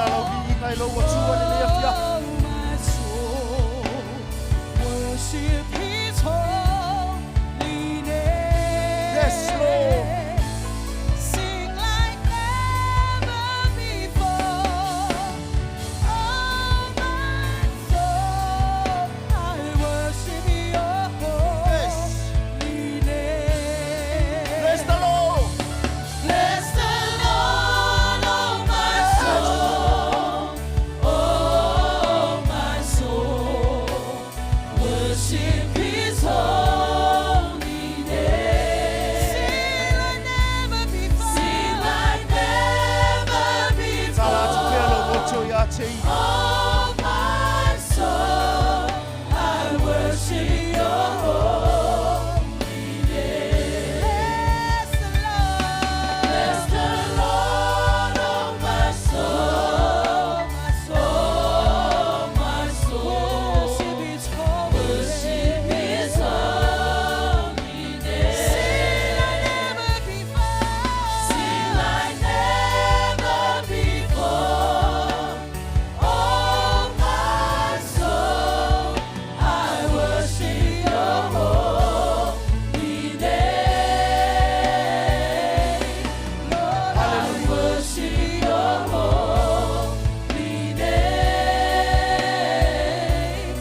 Faamauina lau viiga i lou Atua i lenei afiafi. Oh, my soul, worship His holy name. Yes, Lord. Sing like never before. Oh, my soul, I worship Your Yes. holy name. Bless the Lord. Bless the Lord, oh my soul, oh my soul, worship His holy name. Sing like never before. Sing like never Tatala atu pea lou before. loto ia te ia. Oh my soul, I worship Your holy name. Bless the Lord, bless the Lord, oh my soul, oh my soul, worship His holy, worship His holy name. Sing like never before, sing like never before. Oh my soul, I worship Your holy name. Lord, I worship Your holy name.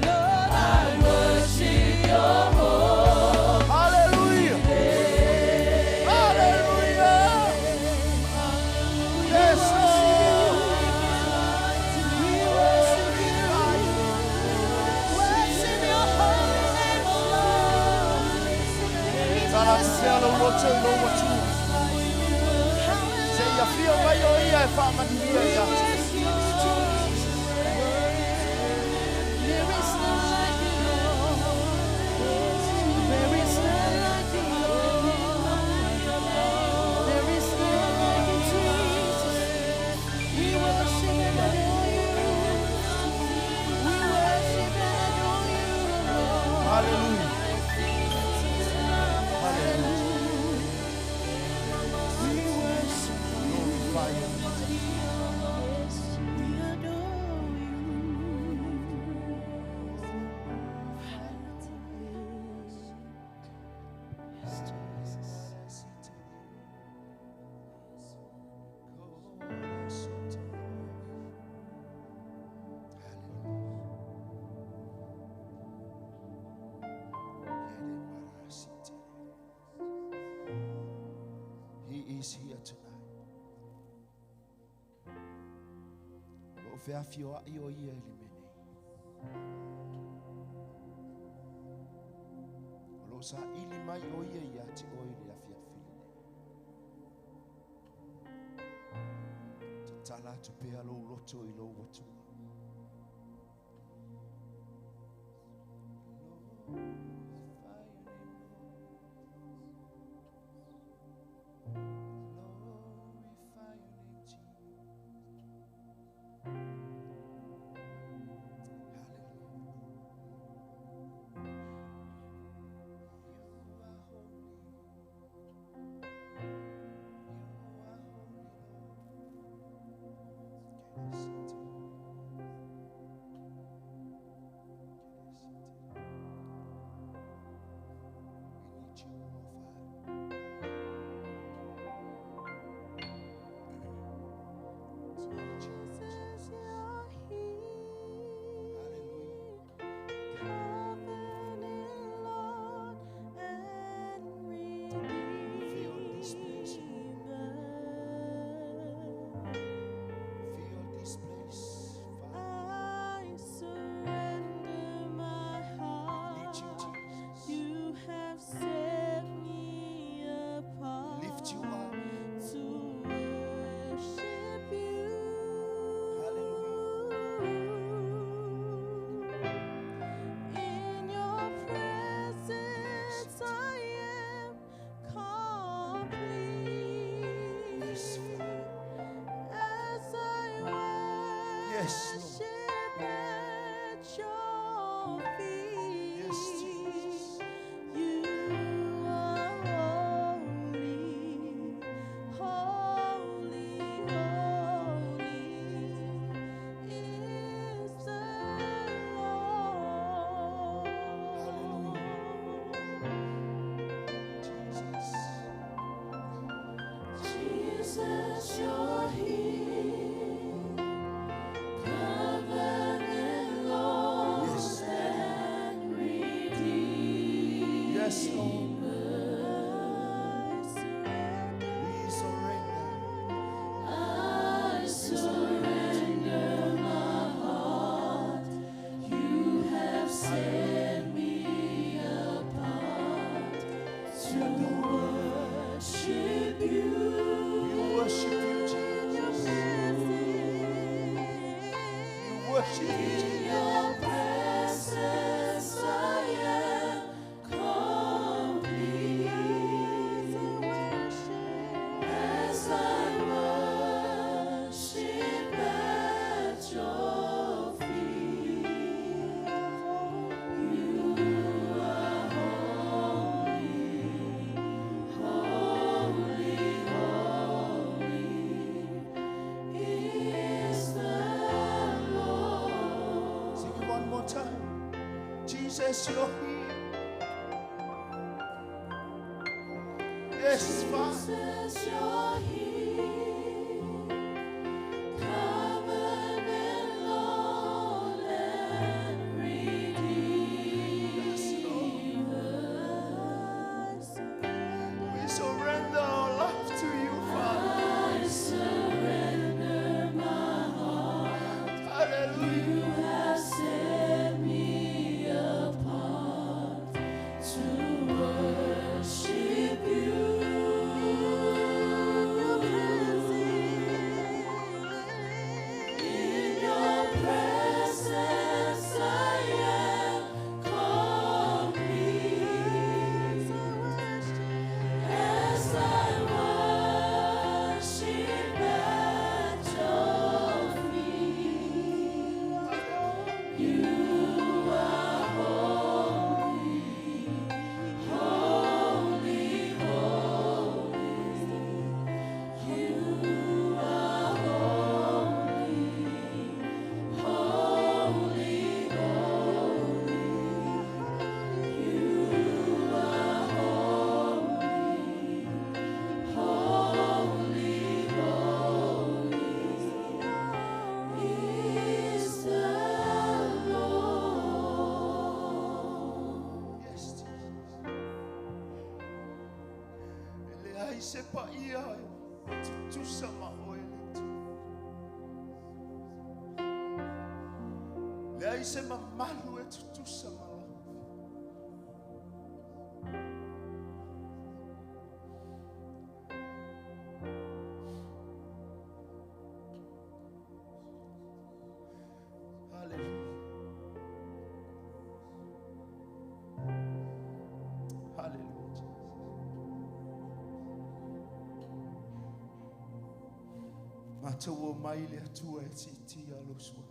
Lord, I worship Your holy Hallelujah. Hallelujah. Yes, Lord. We worship You. Worship Your holy name, O Lord. Tatala atu pea lou loto i lou Atua. Seia afio mai o ia e faamanuia ia te. There is none like You, Lord. There is none like You, Lord. There is none like You, Jesus. We worship and adore You. We worship and adore You, Lord. Hallelujah. Hallelujah. We worship. Glorify Your name. We adore You. Yes, Jesus. He is here tonight. O feafioai o ia i le mea nei. O lo o saili mai o ia ia te oe i le afiafi lenei. Tatala atu pea lou loto i lou Atua. Glorify Your name, Lord. Glorify Your name, Jesus. Hallelujah. You are holy. You are holy, Lord. Can I see to you? Jesus, you're here, covenant Lord Yes, and Redeemer. Yes, Lord. We surrender. I surrender my heart. You have set me apart to worship you. We worship you, Jesus. We worship you, In Jesus. your presence I am complete. As I worship at your feet, you are holy, holy, holy is the Lord. Sing it one more time. Jesus, you're here. Yes, Father. Jesus, you're here, covenant Lord and Redeemer. Yes, Lord. We surrender our life to you, Father. I surrender my heart. Hallelujah. You have set me apart to worship you. In your presence I am complete. As I worship at your feet, you are holy, holy, holy. You are holy, holy, holy. You are holy, holy, holy is the Lord. Yes, Jesus. E leai se paia e tutusa ma oe le Atua. Leai se mamalu e tutusa ma lau. Hallelujah. Hallelujah, Jesus. Matou o mai le Atua e titia lo sua.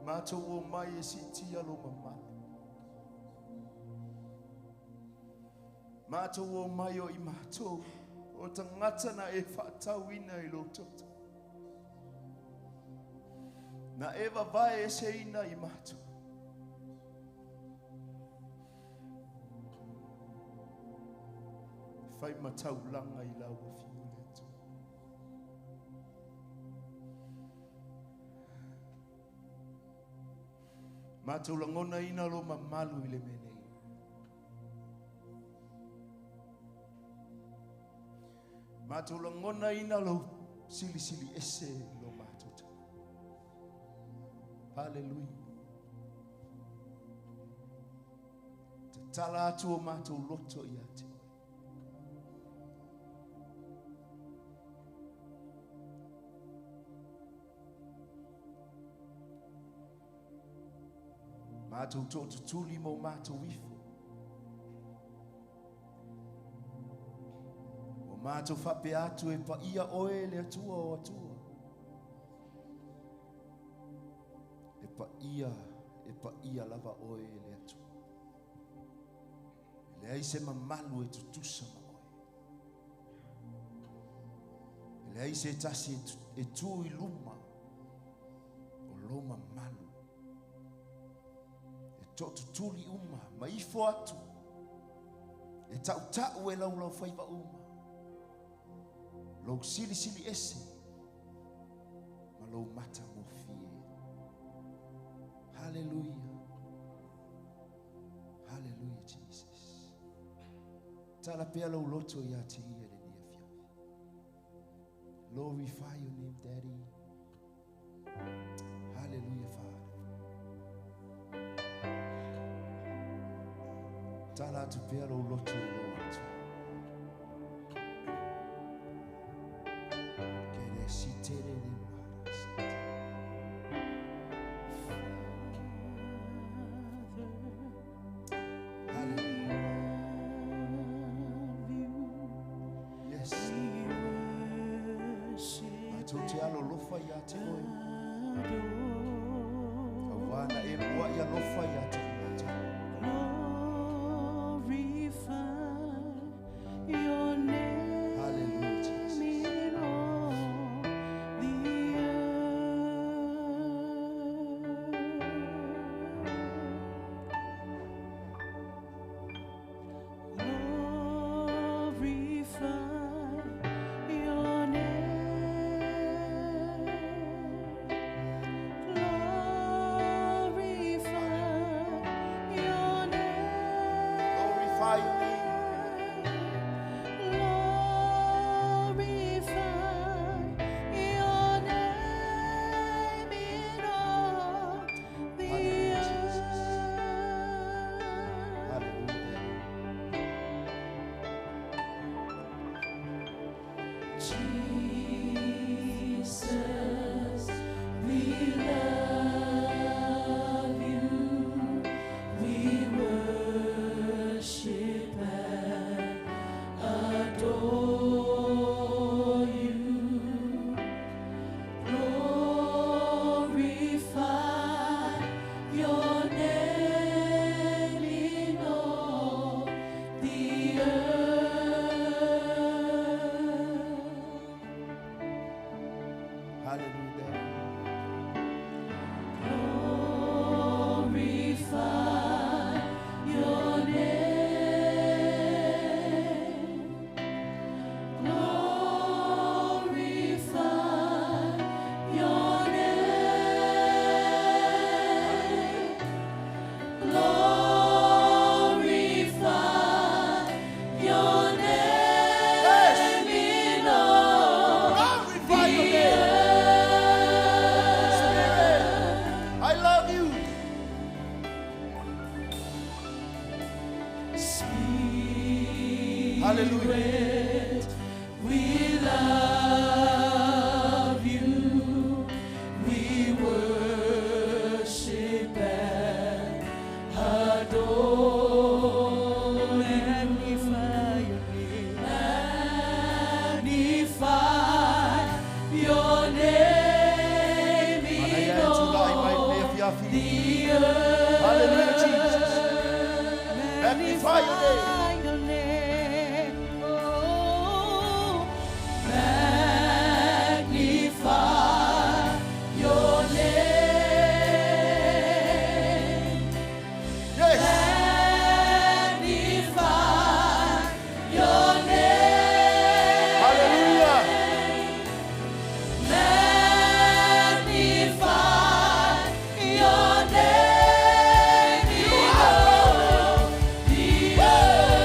Matou o mai e sitia lo mamalu. Matou o mai o i matou o tangata na e whaatauina i lo toto. Na e vavae e seina i matou. Whai mataulanga i lau whiu le Atua. Mātou langona ina lo mamalu i le menei. Mātou langona ina lo silisili ese lo mātou tau. Hallelujah. Te tala atu o mātou loto i ate oe. Mātou tō tutuli mō mātou ifo. O mātou whape atu e pa ia oe le atua o atua. E pa ia lava oe le atua. E leai se mamalu e tutusa ma oe. E leai se tasi e tu i luma o lo mamalu. E tō tutuli uma, ma ifo atu. E tautau e laulaufaiva uma lou silisili ese ma lou matagofie. Hallelujah. Hallelujah, Jesus. Tala pea lou loto ia te ia i lenei afiafi. Glorify your name, Daddy. Hallelujah, Father. Tala atu pea lou loto i lou Atua. Ke le si tere le mara sata. Hallelujah. Yes. Matou te alolofa ia te oe. Auā na e muaʻi alofa ia te matou. Hallelujah, Jesus. Glorify your name. Hallelujah, Jesus. Hallelujah, Daddy. Jesus, we love you. We worship and adore you. Glorify your name in all the earth. Hallelujah, Daddy. Glorify your name. Glorify your name. Glorify your name in all Glorify your the name. earth. Spirit, I love you. Hallelujah. Spirit, we love you. We worship and adore. Magnify your name. Magnify your name Mana in ia e tulai mai all le afiafi. the earth. Hallelujah, Jesus. Magnify your name. Your name. Oh, magnify your name. Yes. Magnify your name. Hallelujah. Magnify your name in all the earth.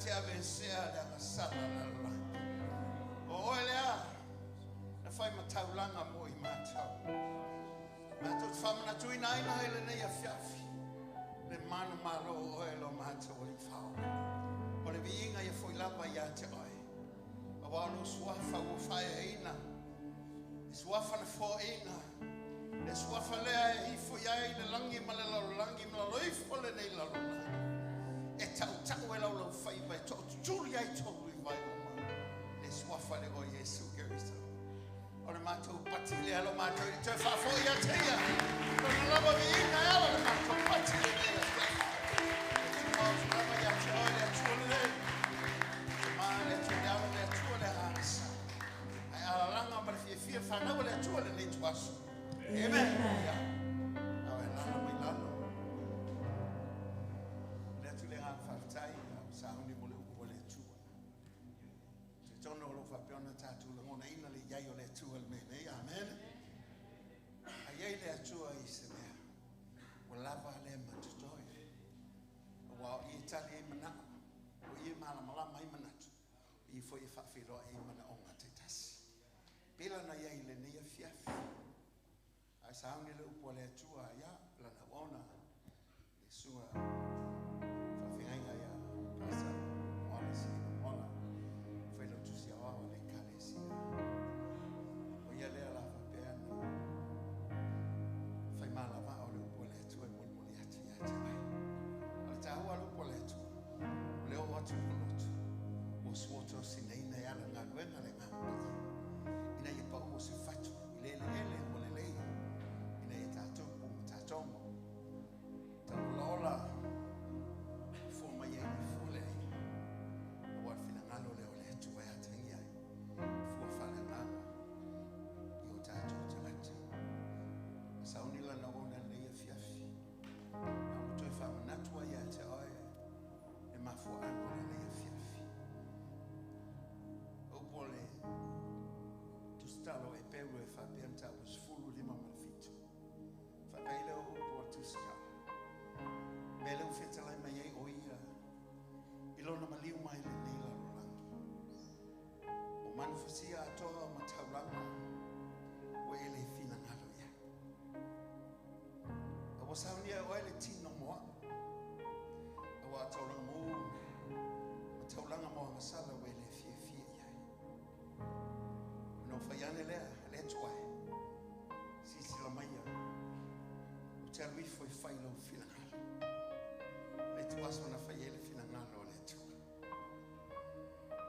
te aveesea le agasala a le lalolagi. O oe lea na fai ma taulaga mo i matou. Matou te faamanatuina ai i lenei afiafi le manumalo o oe lo matou Alii Faaola. O le viiga ia foi lava ia te oe. Auā o lou suafa ua faaeaina, le suafa na foaina, le suafa lea e ifo i ai le lagi ma le lalolagi ma lalo ifo o lenei lalolagi. E tautau e laulaufaiva e tootutuli ai tolu i vai uma. Le suafa lea o Iesu Keriso. O le matou pati lea lo matou i toe faafoi ia te ia. Lona lava viiga e ala le matou pati lenei afiafi. E tumau atu lava ia te oe le Atua lelei. Le Tama le Atua le Alo le Atua le Agaga Sa. Ae alalaga ma le fiafia fanau a le Atua lenei ituaso. Amen. Ia. Au e lalo mai lalo. Le atu le agaga faafetai, a ua sauni mo le upu a le Atua. Talitonu o lo o faapea ona tatou lagonaina le i ai o le Atua i le mea nei. Amen. A i ai le Atua i se mea, ua lava lea ma totoe. Aua o i e tali ai manao, o i e malamalama ai manatu, o i foi e faafeiloai ai manaoga taitasi. Pei la ona i ai i lenei afiafi. Ae sauni le upu a le Atua ia lana auauna le susuga faafeagaiga ia Pastor Moala Sina Moala, failautusi aoao a le Ekalesia. O ia lea la faapea na fai malavao le upu a le Atua e molimoli atu ia te oe. O le taua o le upu a le Atua, o le oo atu i lou loto, ua suotosinaina e ala galuega le Agaga Paia, ina ia pau o se fatu i le eleele ua lelei, ina ia tatou pu ma tatogo. Tauolaola fua mai ai le fua lea, aua le finagalo lea o le Atua e atagia ai, fua faaleagaga i o tatou tagata. A sauni lana auauna lenei afiafi, a ua toe faamanatu ai ia te oe le mafuaaga o lenei afiafi. O upu o le tusitala o Eperu e faapea mataupu 17. Faapea ai lea o upu o le tusitala. Mea lea ua fetalai mai ai o ia i lona maliu mai lenei lalolagi. O manufasia atoa ma taulaga ua e le finagalo i ai. A ua saunia e oe le tino mo au. Auā o taulaga mou ma taulaga moagasala ua e le fiafia i ai. Ona ou fai ane lea, le Atua e, silasila maia, ou te alu ifo e fai lou finagalo. Le ituaso na fai ai le finagalo o le Atua.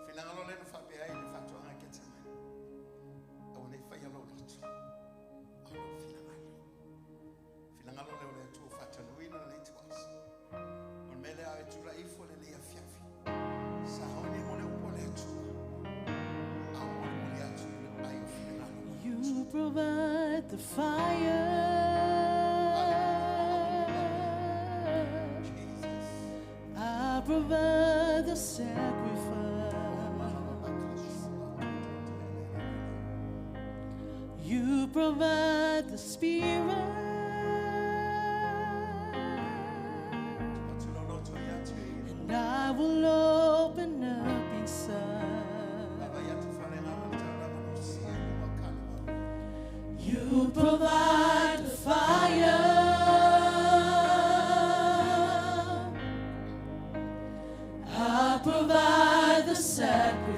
Finagalo lea na faapea ai le faatoaga i Getsemane. Aua ne i faia lou loto, a o lou finagalo. Finagalo lea o le Atua ua faatanuina lenei ituaso. O le mea lea a e tulai ifo lenei afiafi, sauni mo le upu a le Atua, a o molimoli atu ai o finagalo ma You provide the fire. Jesus. I provide the sacrifice. You provide the spirit. Atu lo loto ia te. And I will open up inside. Baba ia te wharenga ma le taulaga no si e lua kale wa. You provide the fire. I provide the sacrifice.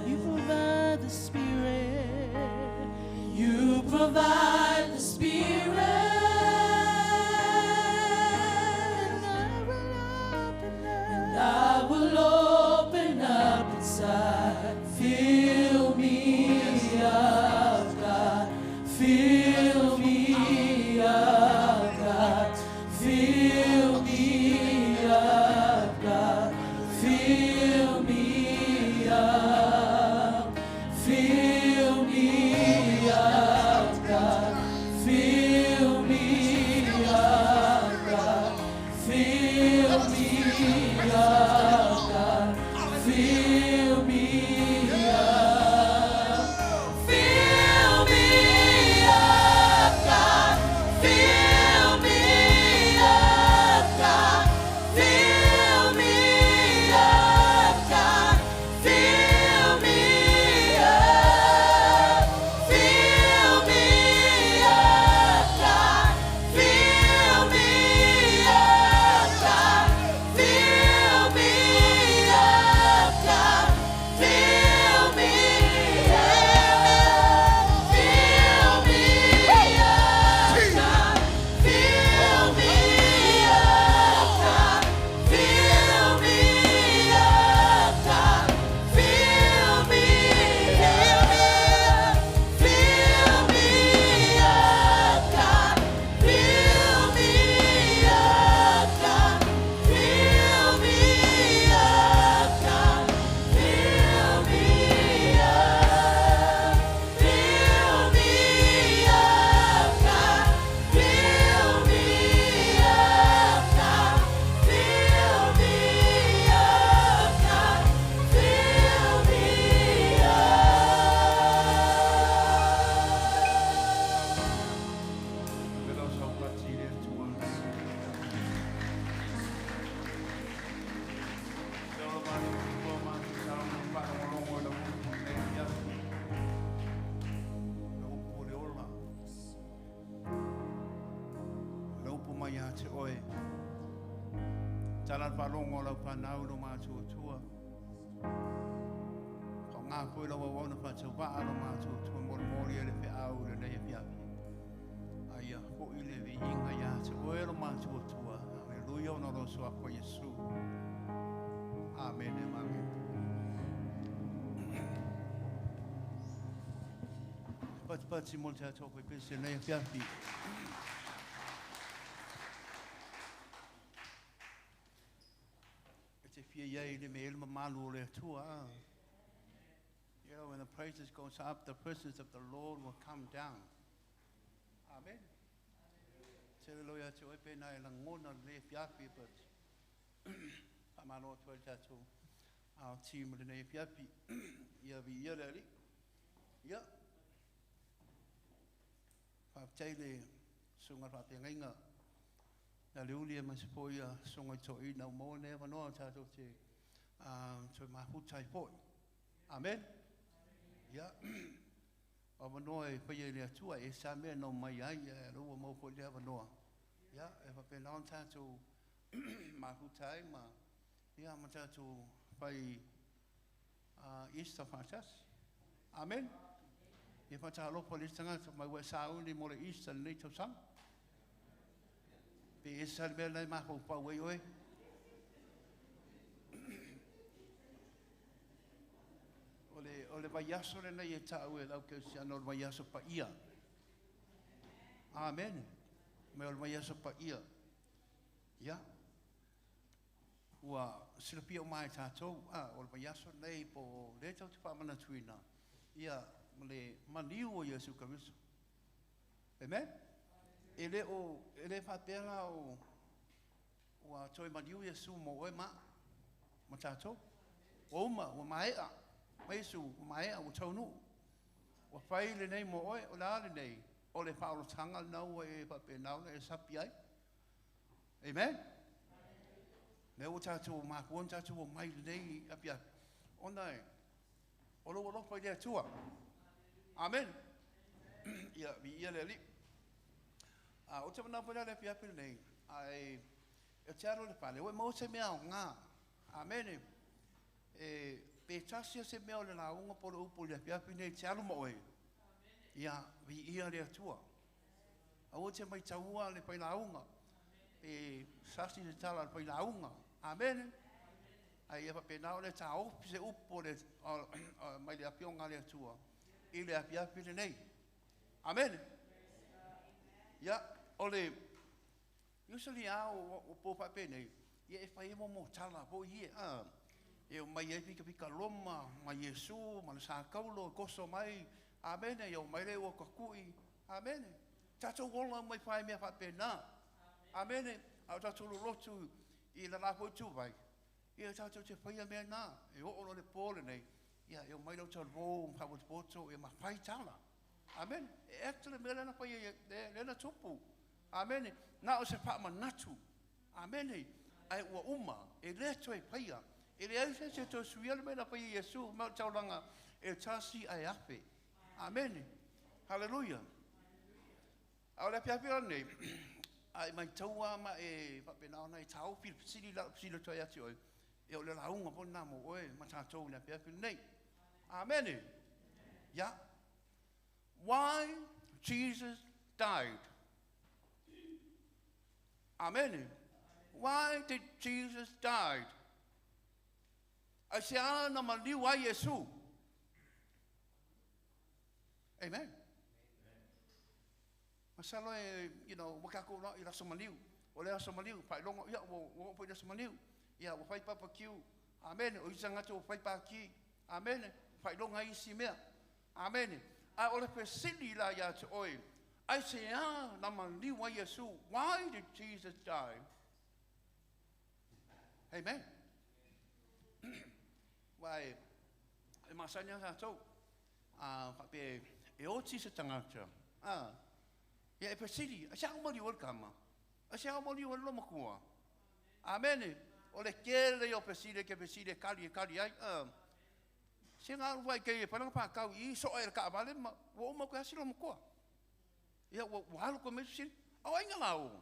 You provide the spirit. You provide the spirit. And I will open up. And I will open up inside. Fill me up, God. Fill me up, God. Fill me up, God. Fill Tala le faalogo a lau fanau i lo matuatua. Faaaoga foi lau auauna faatauvaa lo matuatua molimoli ai le feau i lenei afiafi. A ia foi le viiga ia te oe lo matuatua. Aleluia ona o lou suafa Iesu. Amene ma amene. Patipati mo le tatou faipese i lenei afiafi. E te fia i ai i le mea e le mamalu o le Atua. Ah. You know, when the praises goes up, the presence of the Lord will come down. Amen. Tele loa ia te oe pena e lagona le afiafi, but faamalo atu ai le tatou team i lenei afiafi. Ia viia le Alii. Ia. Faafetai i le susuga i le faafeagaiga ia Leuli aemaise foi ia susuga i toeaina ua maua lenei avanoa tatou te toe mafuta ai foi. Amen. Ia, o avanoa e faia e le Atua, e ese lava mea e nau mai ai, ae o lea ua maua foi le avanoa. Ia, e faapena ona tatou mafuta ai ma, ia, ma tatou fai Easter faatasi. Amen. Ia faatalofa i le isi tagata mai ua e sauni mo le Easter i lenei tausaga. Pe ese lava le mea lena e mafaufau ai oe. O le, o le vaiaso lenei e ta'u e le au kerisiano o le vaiaso paia. Amen. Mai o le vaiaso paia. Ia. Ua silafia uma e tatou, o le vaiaso lenei po o lea tatou te faamanatuina, ia, le maliu o Iesu Keriso. Amen? E le o, e le faapea la o, ua toe maliu Iesu mo oe ma a'u, ma tatou. Ua uma, ua maea, ma Iesu, ua maea, ua taunuu. Ua fai lenei mo oe, o le a lenei? O le faaolataga lena ua e faapena ona e sapi ai. Amen? Lea ua tatou mafua ona tatou omai i lenei afiafi, ona e, o lou alofa i le Atua. Amen. Ia, viia le Alii. A, ou te manao foi la i le afiafi lenei, ae e te alu i le fale, ua e maua se mea aoga. Amene. E, pe tasi lava se mea o le lauga po o le upu i le afiafi lenei e te alu ma oe, ia, viia le Atua. Aua te maitaua le failauga, pe sasi se tala a le failauga. Amene. Ae ia faapena ona e taofi se upu o le, mai le Afioga a le Atua i le afiafi lenei. Amene. Ia, o le usually lava o po faapenei, ia e fai ai mo tala foi ia, a, e omai ai fikafika Roma ma Iesu ma le Sa Taulo e toso mai, amene, ia omai lea ua tatui, amene. Tatou ola uma i fai mea faapena. Amene. A o tatou lolotu i le la foi ituvai, ia tatou te faia mea na. E oo loa i le po lenei, ia e omai lau talavou ma faapotopoto ia ma fai tala. Amene. E act le mea lea na faia lea na tupu. Amene. Na o se faamanatu. Amene. Ae ua uma, e le toe faia. E leai se isi e toe suia le mea na faia e Iesu, ma o le taulaga e tasi ae afe. Amene. Haleluia. A o le afiafi la lenei, a e maitaua ma e faapena ona e taofi le fesili la o le fesili atu ai ia te oe, ia o le lauga foi lena mo oe ma tatou i le afiafi lenei. Amene. Ia. Why Jesus died. Amene. Why did Jesus died? Aisea na maliu ai Iesu? Amen. Masalo e, you know, ua tatou iloa i le aso maliu. O le aso maliu, faailoga, ia, ua oo foi i le aso maliu. Ia, ua fai barbecue. Amene. O isi tagata ua fai pati. Amene. Faailoga ai isi mea. Amene. A o le fesili la ia te oe, aisea na maliu ai Iesu? Why did Jesus die? Amen. Aua e masani lava tatou, a faapea e oti se tagata, a, ia e fesili, aisea ua maliu ai le tama? Aisea ua maliu ai le loomatua? Amene. O le tele ia o fesili e te fesili e tali e tali ai. A, se na alu faitei e fai lana faatau i i, soa e le taavale ma ua uma atu ai lava si loomatua. Ia ua alu toe mai fesili, a o ai na lauga?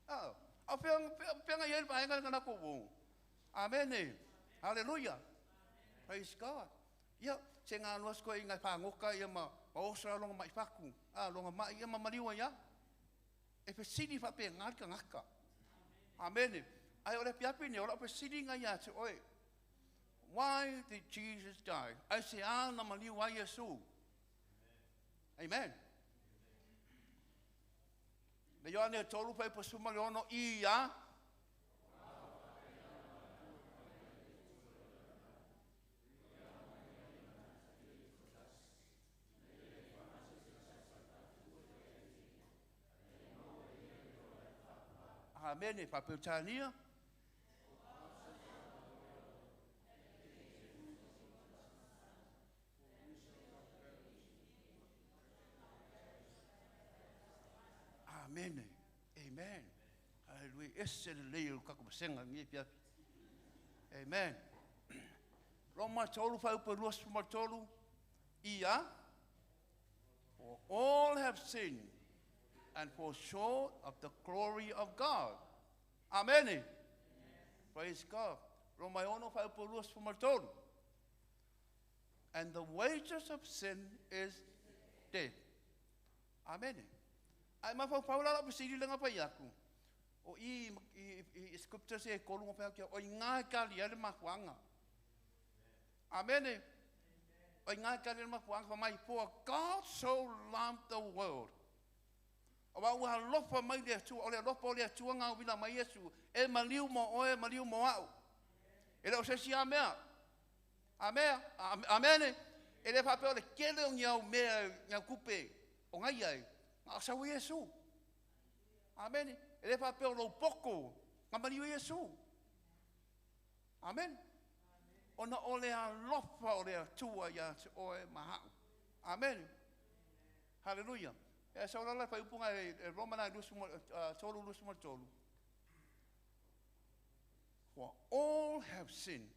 A, A fea ia le vaega na ko wo. Amen. Hallelujah. Praise God. Ia, se ngā loa sko i ngai whangoka ia ma osa longa mai whaku. A, longa mai ia ma maliwa ia. E fesili whape ngā ka ngaka. Amen. Ai o le piapi ni, o la fesili ngai ia te oe. Why did Jesus die? Ai se ana maliwa Yesu. Amen. Le Ioane tolu pai pasuma le ono i ia. Amen. Papeutania. Amen. Amen. Hallelujah. Ese le lei o kako masenga ngi pia. Amen. Roma tolu fa upa luas ma tolu ia. For all have sinned and fall short of the glory of God. Amen. Amen. Praise God. Roma ono fa upa luas ma tolu. And the wages of sin is death. Amen. Ai ma fa paula la pasiri lenga pa iaku. O i scripture se kolunga pa kia o ngā kali ale makuanga. Amen. O ngā kali ale makuanga fa mai for God so loved the world. O wa ua lofa mai le atua, o le lofa o le atua ngā wila mai Yesu, e maliu mo oe, maliu mo au. E le o se si amea. Amea, amen. E le whapea o le kele o ngau mea, ngau kupe, o ngai ai. Ngā sau Yesu. Amen. E le whapea o lau poko, ngā maliu Yesu. Amen. Ona o le alofa o le atua ia te oe mahau. Amen. Hallelujah. E sau lala whai upunga e Roma na tolu lusu ma tolu. For all have sinned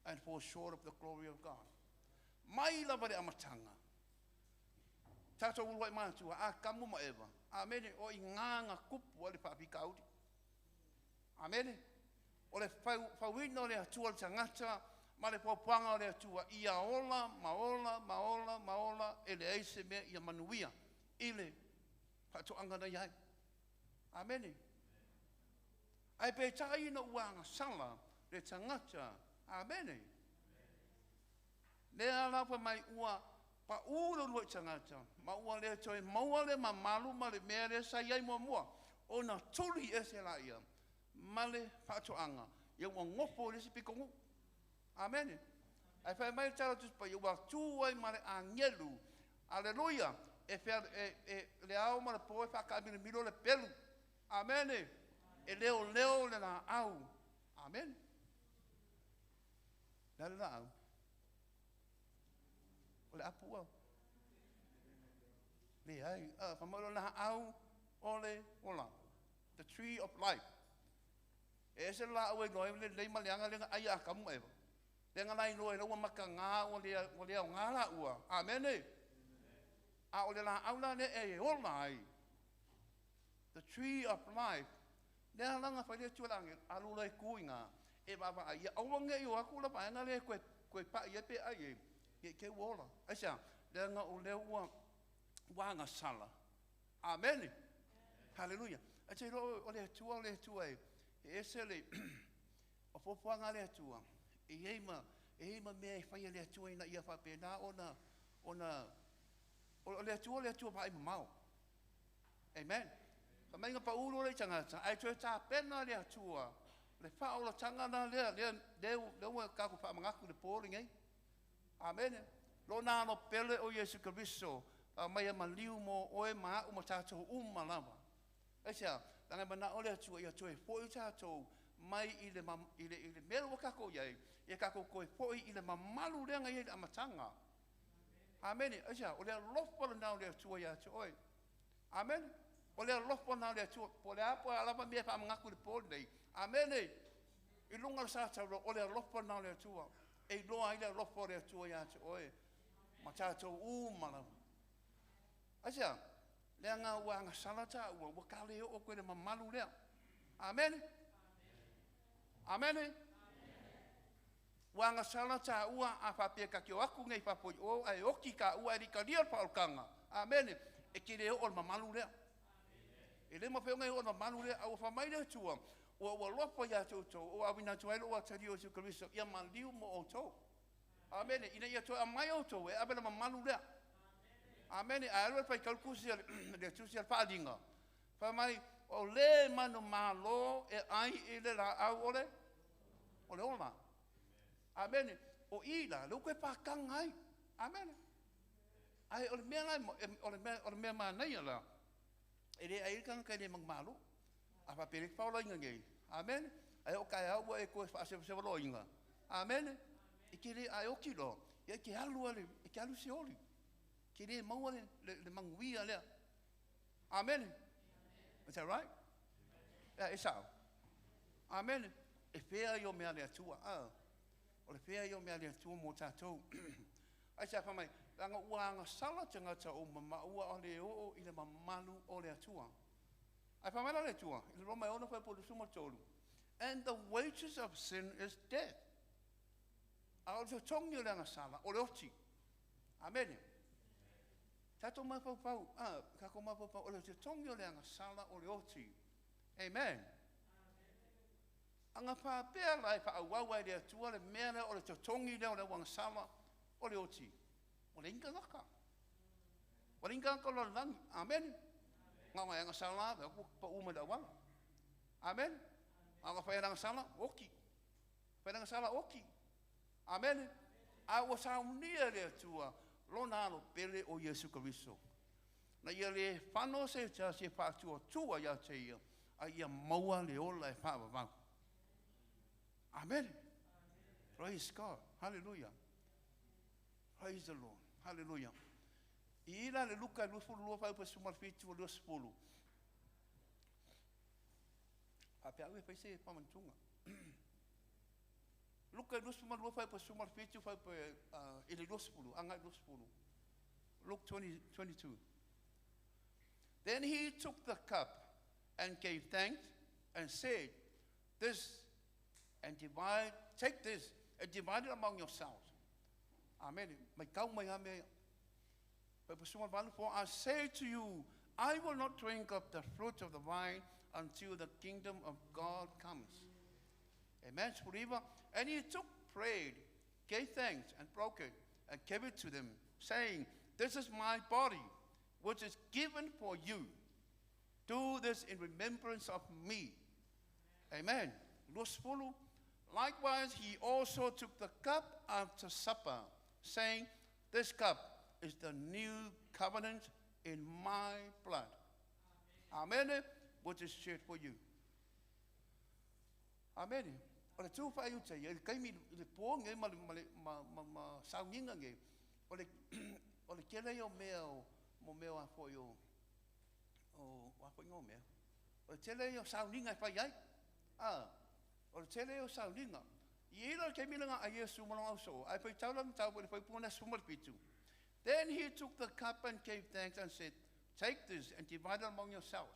and fall short of the glory of God. Mai lava le amatanga. Tātou uluai mātua, a kamu ma eva. Amen. O i ngā kupu o le whaapikauri. Amen. O le whawina o le atua le tangata, ma le paupuanga o le atua, ia ola, ma ola, ma ola, ma ola, e le eise mea ia manuia, i le whaatoanga nei ai. Amen. Ai pe taina uanga sala le tangata. Amen. Lea lapa mai ua pa uro lua tangata, ma ua le toe maua le mamalu ma le mea le sai ai mua. O na tuli ese la ia, ma le whaatoanga, ia ua ngopo le sipikongu. Amen. Ai whai mai tala tuspa, ia ua tūai ma le angelu. Aleluia. E whea, e le au ma le poe whakaamile milo le pelu. Amen. E leo leo le la au. Amen. La le la au. O le apu au. Le ai, whamalo la au, ole, ola. The tree of life. E ese la au e noe, le lei maleanga lenga ai a kamu ewa. Lenga lai noe, ua maka ngā, ua lea o ngā la ua. Amen. A o le la au la le e ola ai. The tree of life. Lea langa whai le tualange, alu lai kui ngā. E wawa ai, ia awange i o aku la paenga le koe pa ia pe ai e. Ke ke uola. Aisa, lea ngā o lea ua wanga sala. Amen. Hallelujah. Aisa, o le atua, o le atua e. E ese le, o popoanga le atua. E eima mea e whai le atua ina ia whape nā ona, o le atua pa i mamau. Amen. Ka mainga pa uro le tangata, ai toe tā pena le atua, le whaola tangana lea, lea ua kako whaamangaku le pōri ngai. Amen. Lo nā no pele o Yesu Kristo, a mai a maliu mo oe maa uma tātou uma lava. Aisa, langa mana o le atua ia toe foi tātou mai i le mea ua kako iai, ia kako koe foi i le mamalu lea ngai le amatanga. Amen. Aisa, o le alofa le nā o le atua ia te oe. Amen. O le alofa nā o le atua, po le apo alava mea whaamangaku le pōri nei. Amen. I lunga le sātau, o le alofa nā o le atua. E loa i le alofa o le atua ia te oe. Ma tātou uma lava. Aisa, lea ngā ua anga salata ua, ua ka leo o koe le mamalu lea. Amene. Amene. Ua agasala tāua a faapea ta te o atu nei i fafo i o ae oti tāua e le i talia le faaolataga. Amene. E te le oo i le mamalu lea. E le mafai ona e oo i le mamalu lea, a ua fai mai le Atua, ua ou alofa ia te outou, ua auina atu ai lou atalii o Iesu Keriso ia maliu mo outou. Amene. Ina ia toe aumai outou e ave le mamalu lea. Amene. A alu e faitau le tusi a le, tusi a le Faaaliga, fai mai, o le manumalo e ai i le laau o le, o le ola. Amene. O i la, lea ua toe pataga ai. Amene. Ae o le mea la, o le mea manaia la, e le ai le tagata e le manumalo. A faapea e te faolaina nei, amene, ae oo taeao ua e toe faasevasevaloaina, amene, e te le, a e oti loa, ia e te alu lava e te alu i le Seoli. E te le maua le manuia lea. Amene. Is that right? Yeah, e sao. Amene. E fea i o mea le Atua. Ah, o le fea i o mea le Atua mo tātou. Ai se fai mai, leaga ua agasala tagata uma ma ua le oo i le mamalu o le Atua. Ae fai mai la le Atua, i le Roma e 6 fuaiupu 23, and the wages of sin is death. A o le totogi o le agasala, o le oti. Amene. Tatou mafaufau, ah, tatou mafaufau, o le totogi o le agasala o le oti. Amen. Aga faapea la e faaauau ai le Atua le mea lea o le totogi lea o le agasala o le oti. O le inga tagata. O le inga tagata o le lalolagi. Amen. Na ona e agasala, ku pa uma i le auala. Amen. A ona fai agasala, oti. Fai agasala, oti. Amen. A ua saunia le Atua lona alo pele o Iesu Keriso. Na ia le fano se tasi e faatuatua ia te ia, a ia maua le ola e faavavau. Amen. Praise God. Hallelujah. Praise the Lord. Hallelujah. I ila le Luka 22 fuaiupu 17 o 20. Faapea au e fai se faamanatuga. Luka 22 fuaiupu 17 fuaiupu i le 20, agai 20. Luke 20, 22. Then he took the cup and gave thanks and said, This and divide, take this and divide it among yourselves. Amen. Mai kau mai ha me. For I say to you, I will not drink of the fruit of the vine until the kingdom of God comes. Amen. And he took bread, gave thanks, and broke it, and gave it to them, saying, This is my body, which is given for you. Do this in remembrance of me. Amen. Likewise, he also took the cup after supper, saying, This cup is the new covenant in my blood. Amen. Which is shed for you. Amen. O le tū whai uta ia, i le kaimi i le pō nge ma, ma, ma, ma, ma sauniga nge, o le tele o mea o, mo mea o a foi o, o, o a foi ngō mea. O le tele o sauniga e whai ai. Ah, o le tele o sauniga. I ila le kaimi langa a Iesu ma longa so, ai pai tau lang tau le whai puna suma le pitu. Then he took the cup and gave thanks and said, Take this and divide it among yourselves.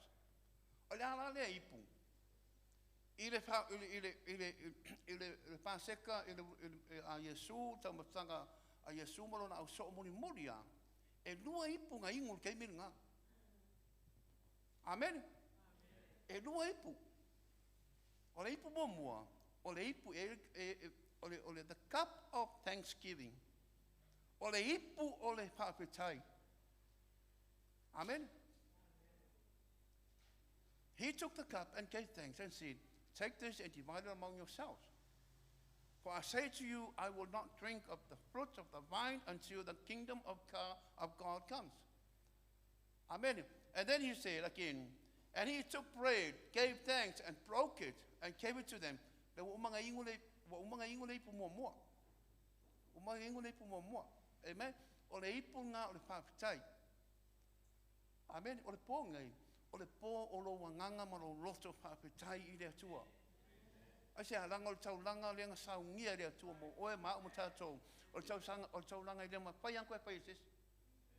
O le ala lea ipu. I le, fa, i le, i le, i le, i le, le paseka i le, i le, a Iesu, taumafataga a Iesu ma lona ausoo mulimuli a, e lua ipu nga ingu le kaimi lena. Amen. E lua ipu. O le ipu muamua, o le ipu, e, e, e, o le the cup of thanksgiving. O le ipu o le faafetai. Amen. He took the cup and gave thanks and said, Take this and divide it among yourselves. For I say to you, I will not drink of the fruit of the vine until the kingdom of God comes. Amen. And then he said again, and he took bread, gave thanks, and broke it, and gave it to them. Le ua umanga ingu le, ua umanga ingu le ipu muamua. Umanga ingu le ipu muamua. Amen. O le ipu ngā o le faafetai. Amen. O le pō ngai, o le pō o lo wanganga ma lo loto faafetai i le Atua. Ai se halanga o le taulanga le nga saungia le Atua mo oe ma o tātou. O le tausanga, o le taulanga i le ma whai anko e whai e sesi.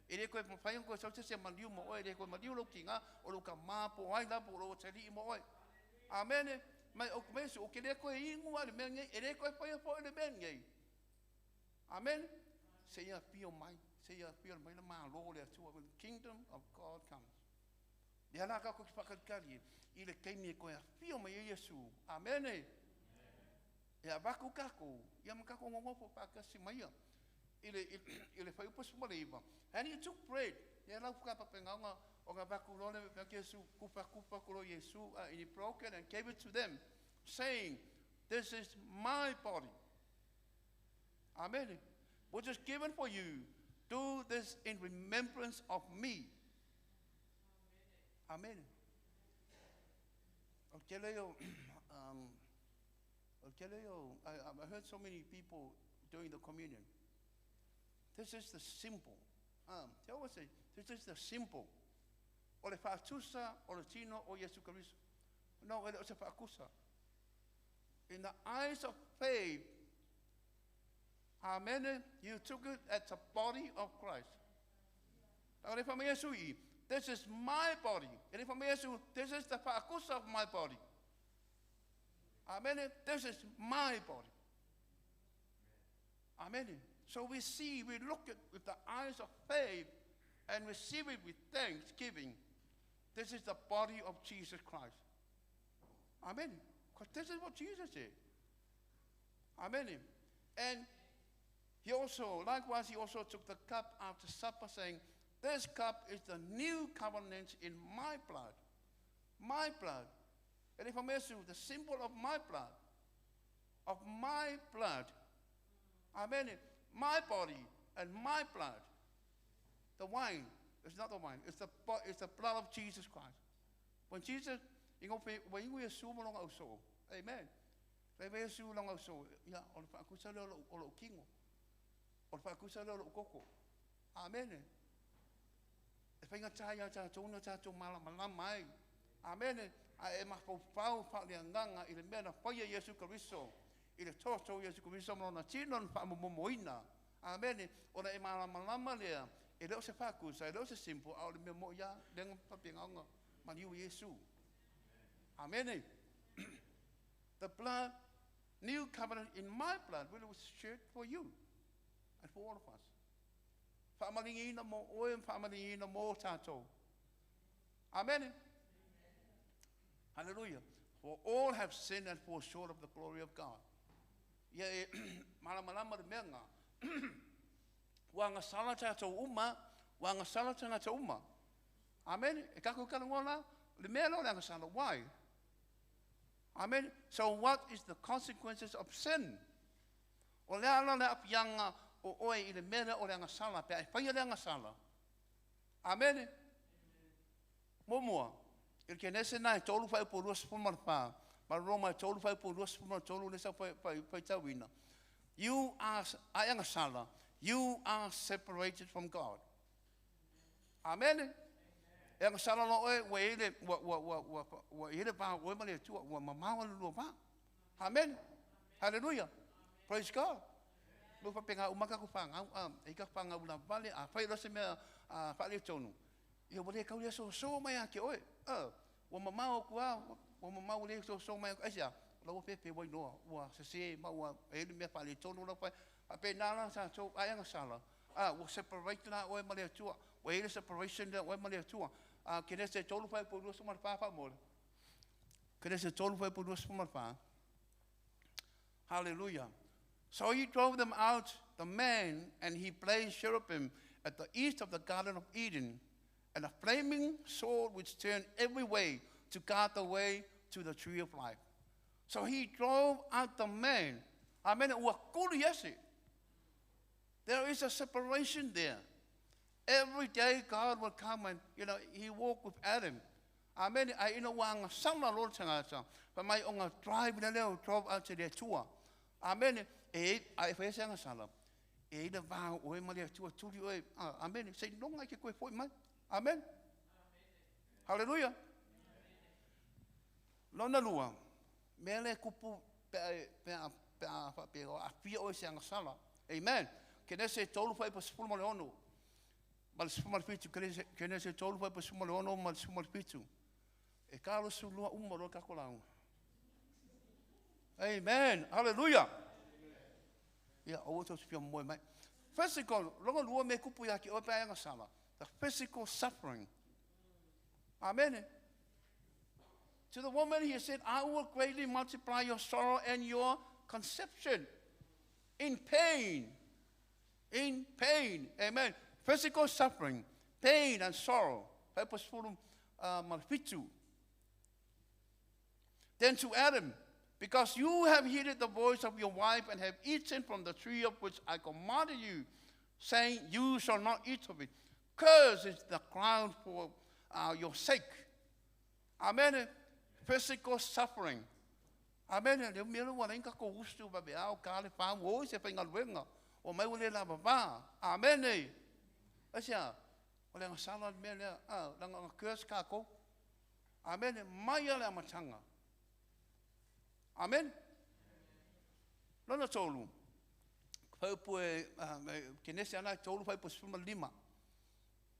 E le koe mawhai anko e sau se maliu mo oe, le koe maliu lo ki ngā, o lo ka māpo ai la po lo tali i mo oe. Amene. Mai o kume o ke le koe ingu a le mea nei, e le koe whaia fo le mea nei. Amen. Se ia pio mai, se ia pio mai le malo le atua, when the kingdom of God comes. Le ala ka ko ki whakalikari i le keimi e koe a pio mai e Yesu. Amen. E a vaku kako, ia ma kako ngongofo pakasi mai ia. I le whai upa suma le iwa. And he took bread. Ia lau whakapapenga o ngā vaku lole me Yesu, kupa kupa kuro Yesu, and he broke it and gave it to them, saying, this is my body. Amen. Which is given for you. Do this in remembrance of me. Amen. I heard so many people doing the communion. This is the simple. They always say, this is the simple. O le whaatusa, o le tino, o Yesu Kristo. No, o se whaakusa. In the eyes of faith, amen, you took it as the body of Christ. This is my body. This is the whaakusa of my body. Amen. This is my body. Amen. So we see, we look at with the eyes of faith and receive it with thanksgiving. This is the body of Jesus Christ. Amen. Because this is what Jesus did. Amen. And he also, likewise, he also took the cup after supper, saying, this cup is the new covenant in my blood. My blood. And if I'm the symbol of my blood. Of my blood. Amen. My body and my blood. The wine is not the wine. It's the blood of Jesus Christ. When Jesus, amen. Amen. Amen. E mafaufau whaaleanganga i le mea na whaia Yesu Kristo. I le toto Yesu Kristo ma tino na whaamomomoina. Amen. Ona e malamalama lea. E leo se whakusa, e leo se simple, a o le mea mo ia, lenga papengaonga, maniu Yesu. Amen. The blood, new covenant in my blood, will was shed for you and for all of us. Whaamalingi mo oe, whaamalingi mo tātou. Amen. Hallelujah. For all have sinned and fall short of the glory of God. Ia e malamalama le mea ngā. Wa ngā sala tātou uma, wa ngā sala tātou uma. Amen. E kako kalangola, le mea lo le ngā sala. Why? Amen. So what is the consequences of sin? O le ala le apianga o oe i le mea o le ngā sala, pea e whaia le ngā sala. Amen. Momua. Il kenese na e tolu whai po lua sipuma wha. Ma Roma e tolu whai po lua sipuma tolu le sa whai tauina. You are, ai sala, you are separated from God. Amen. E anga sala lo oe, ua ele, ua ele pā oe ma le atua, ua mamawa le lua pā. Amen. Hallelujah. Praise God. Lo whapenga umaka ku whangau, e ka whangau la vale, a whai rose mea whaale tonu. Ia wale kau so so mai a ke oe. Ua mamao kua, ua mamao le so so mai asia. La ua pepe wai noa, ua sese ma ua ele mea whaale tonu la whai. A pe nā sa tau ai anga sala. Ua separate la oe ma le atua. Ua ele separation la oe ma le atua. Kene se tolu whai po lua suma wha wha mole. Kene se tolu whai po lua suma wha. Hallelujah. So he drove them out, the man, and he placed cherubim at the east of the Garden of Eden, and a flaming sword which turned every way to guard the way to the tree of life. So he drove out the man. Amen. There is a separation there. Every day God will come and, you know, he walked with Adam. Amen. I you know wanga sala lo tangata. Pa mai onga drive le leo drove out to the tua. Amen. E ai whai se anga sala. E ina vā oe ma le tua turi oe. Amen. Se nonga ke koe foi mai. Amen. Hallelujah. Lona lua. Mea le kupu pea a fia oe se anga sala. Amen. Kene se tolu whai pa sipulu ma le ono. Ma le sipulu ma le fitu. Kene se tolu whai pa sipulu ma le ono ma le sipulu ma le fitu. E kalo su lua uma roa kako lau. Amen. Hallelujah. Ia, aua tou te fia momoe mai. Physical, lona lua mea e tupu ia te oe pe a e agasala. The physical suffering. Amene. To the woman he said, I will greatly multiply your sorrow and your conception. In pain. In pain. Amen. Physical suffering, pain and sorrow. Then to Adam, because you have heeded the voice of your wife and have eaten from the tree of which I commanded you, saying, You shall not eat of it. Cursed is the ground for your sake. Amen. Physical suffering. Amen. Le mea ua leai ni tatou usu vaveao ka le fa ua o i se faigaluega ua mai ua le lavava. Amene. Aisea? O le agasala le mea lea, a, leaga na curse tatou. Amene. Mai lava le amataga. Amene. Lona tolu, faaupu e, Kenese ana e tolu faaupu 15.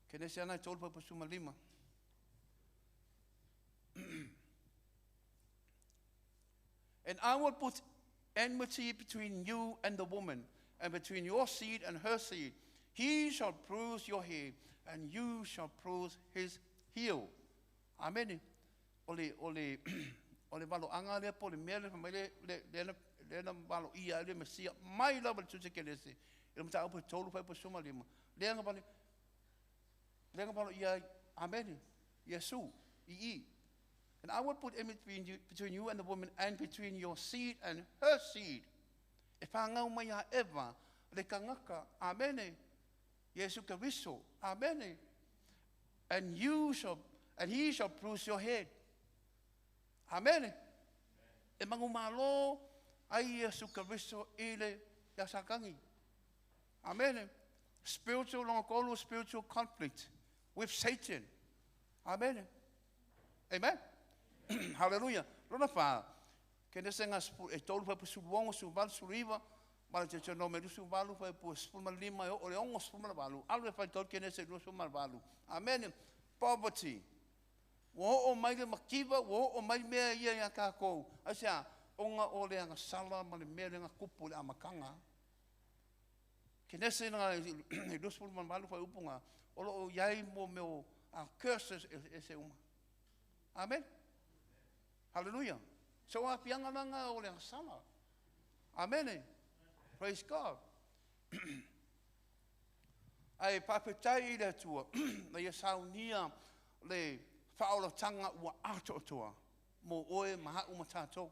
Kenese ana e tolu faaupu 15. And I will put enmity between you and the woman, and between your seed and her seed. He shall bruise your head, and you shall bruise his heel. Amene. O le, o le, o le valoaga lea po o le mea lea fai mai le, le, lea na, lea na valoia ai le Mesia mai lava i le Tusi Kenese, i le mataupu e tolu faaipu 15. Lea na vale, lea na valoia ai, amene, Iesu, i i. And I will put enmity between you, between you and the woman, and between your seed and her seed. E whāngau mai a Eva, le tangata, amene, Iesu Keriso, amene. And you shall, and he shall bruise your head. Amene. E manumalo ai Iesu Keriso i le ia Satani. Amene. Spiritual lona tolu, spiritual conflict with Satan. Amene. Amen. Hallelujah. Lona whā, Kenese ngā e tolu whaipu suluongo, suluvalu, suluiva, ma le Deuteronome 28 whaipu 15 e oo le 68, alu e whai tolu Kenese 28. Amene. Poverty. Ua oo mai le mativa, ua oo mai mea ia iā tākou. Aisea? Ona o le agasala ma le mea lea na tupu i le amataga. Kenese na i 28 fuaiupu na, o lo o i ai mo mea o curses ese uma. Amen. Hallelujah. So aafiaga la na o le agasala. Amene. Praise God. Ae faafetai i le Atua na ia saunia le faaolataga ua atoatoa mo oe ma a'u ma tatou.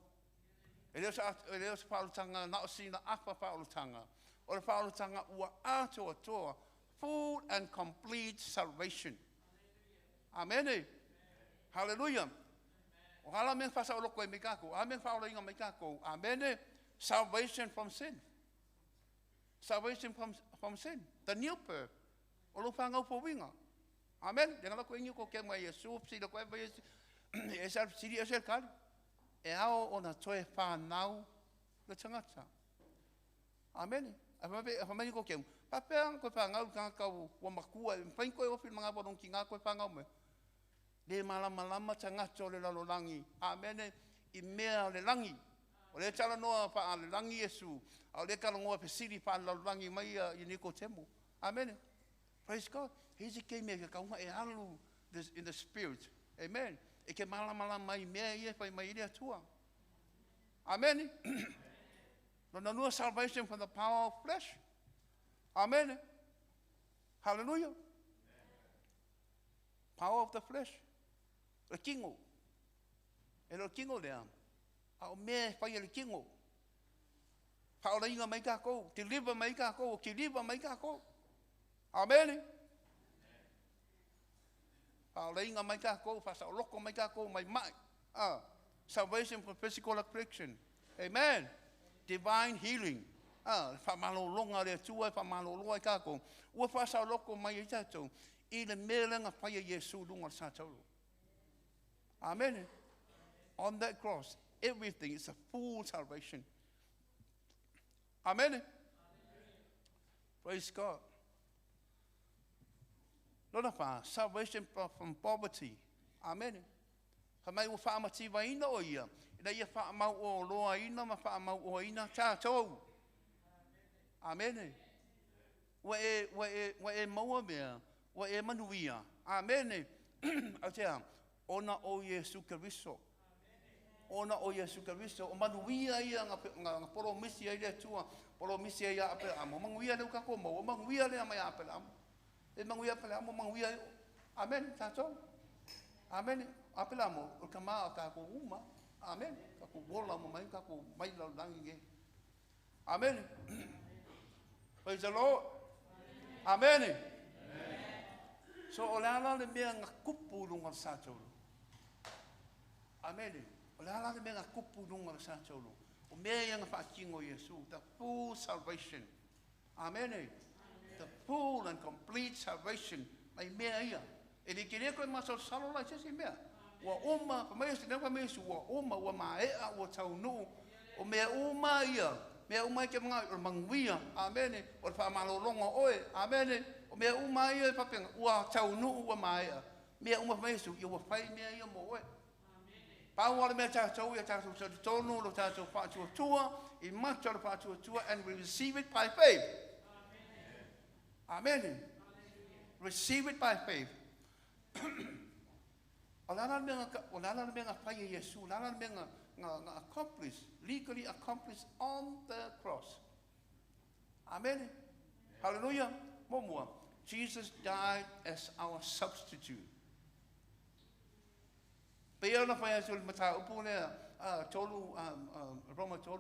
E le o se, e le o se faaolataga na o sina afa faaolataga, o le faaolataga ua atoatoa, full and complete salvation. Amene. Hallelujah. O a la mea na faasaoloko ai mai tatou? O a mea na faaolaina mai tatou? Amene. Salvation from sin. Salvation from sin. The new birth. O lou fanau fouina. Amen. Le ngala koe ko ke mai Iesu, fesili koe mai Iesu. E sa fesili e se kali. E ao ona toe whanau le tangata. Amen. A whamai ko ke Papea koe whanau tangata ua makua, e whai koe ofi mga walong ki ngā koe whanau me. Le malamalama tagata o le lalolagi. Amene. I mea o le lagi. O lea e talanoa faa-lelagi Iesu, a o lea e talanoa fesili faale-lalolagi mai ia i Nikotemo. Amene. Praise God. He isi keimi e ke kauga e alu in the spirit. Amen. E ke malamalama ai i mea ia e fai mai ai le Atua. Amene. Lona lua, salvation from the power of flesh. Amene. Hallelujah. Power of the flesh. Le kino. E le o le kino lea, a o mea e fai e le kino. Faaolaina mai takou, deliver mai takou, kiliva mai takou. Amene. Faaolaina mai takou, faasaoloko mai takou mai mai. Ah, salvation from physical affliction. Amen. Divine healing. Ah, le faamalologa a le Atua e faamalolo ai tatou, ua faasaoloko mai ai tatou i le mea lea na fai e Iesu i luga o le sa taolo. Amene. On that cross, everything is a full salvation. Amene. Praise God. Lona whā, salvation from poverty. Amene. Fai mai ua faamativaina o ia Ina ia faamauoloaina ma faamauoaina tatou. Amene. Ua e maua mea, ua e manuia. Amene. Aisea? Ona o Iesu Keriso. Ona o Iesu Keriso. O manuia ia nga polomisi ai le Atua, polomisi ai ia Aperaamo. Manuia lea ua tatou maua, manuia lea mai Aperaamo. E manuia Aperaamo, manuia ai. Amene, tatou. Amene. Aperaamo, o le tama o tatou uma. Amene. Tatou ola uma mai, tatou mai lalolagi nei. Amene. Praise the Lord. Amene. So o le ala le mea nga kupu i luga o le sa taulu. Amene. O le ala le mea nga kupu i luga o le sa taulu. O mea ia nga faatino Iesu, the full salvation. Amene. The full and complete salvation. Mai mea ia. E le te le koe masalosalo la i se isi mea. Ua uma, fai mai Iesu, fai mai Iesu, ua uma, ua maea, ua taunuu. O mea uma ia, mea uma e te mga, o le manuia. Amene. O le faamalologa o oe. Amene. O mea uma ia e faapena, ua taunuu, ua maea. Mea uma fai mai Iesu, ia ua fai mea ia mo oe. Pau o le mea tatou ia tatou talitonu lo tatou faatuatua, i mata o le faatuatua, and we receive it by faith. Amen. Receive it by faith. O le ala le mea o le ala le mea nga fai e Iesu, o le ala le mea nga accomplish, legally accomplish on the cross. Amen. Hallelujah. Muamua, Jesus died as our substitute. Pe ia ona fai atu le mataupu lea, tolu, Roma 3,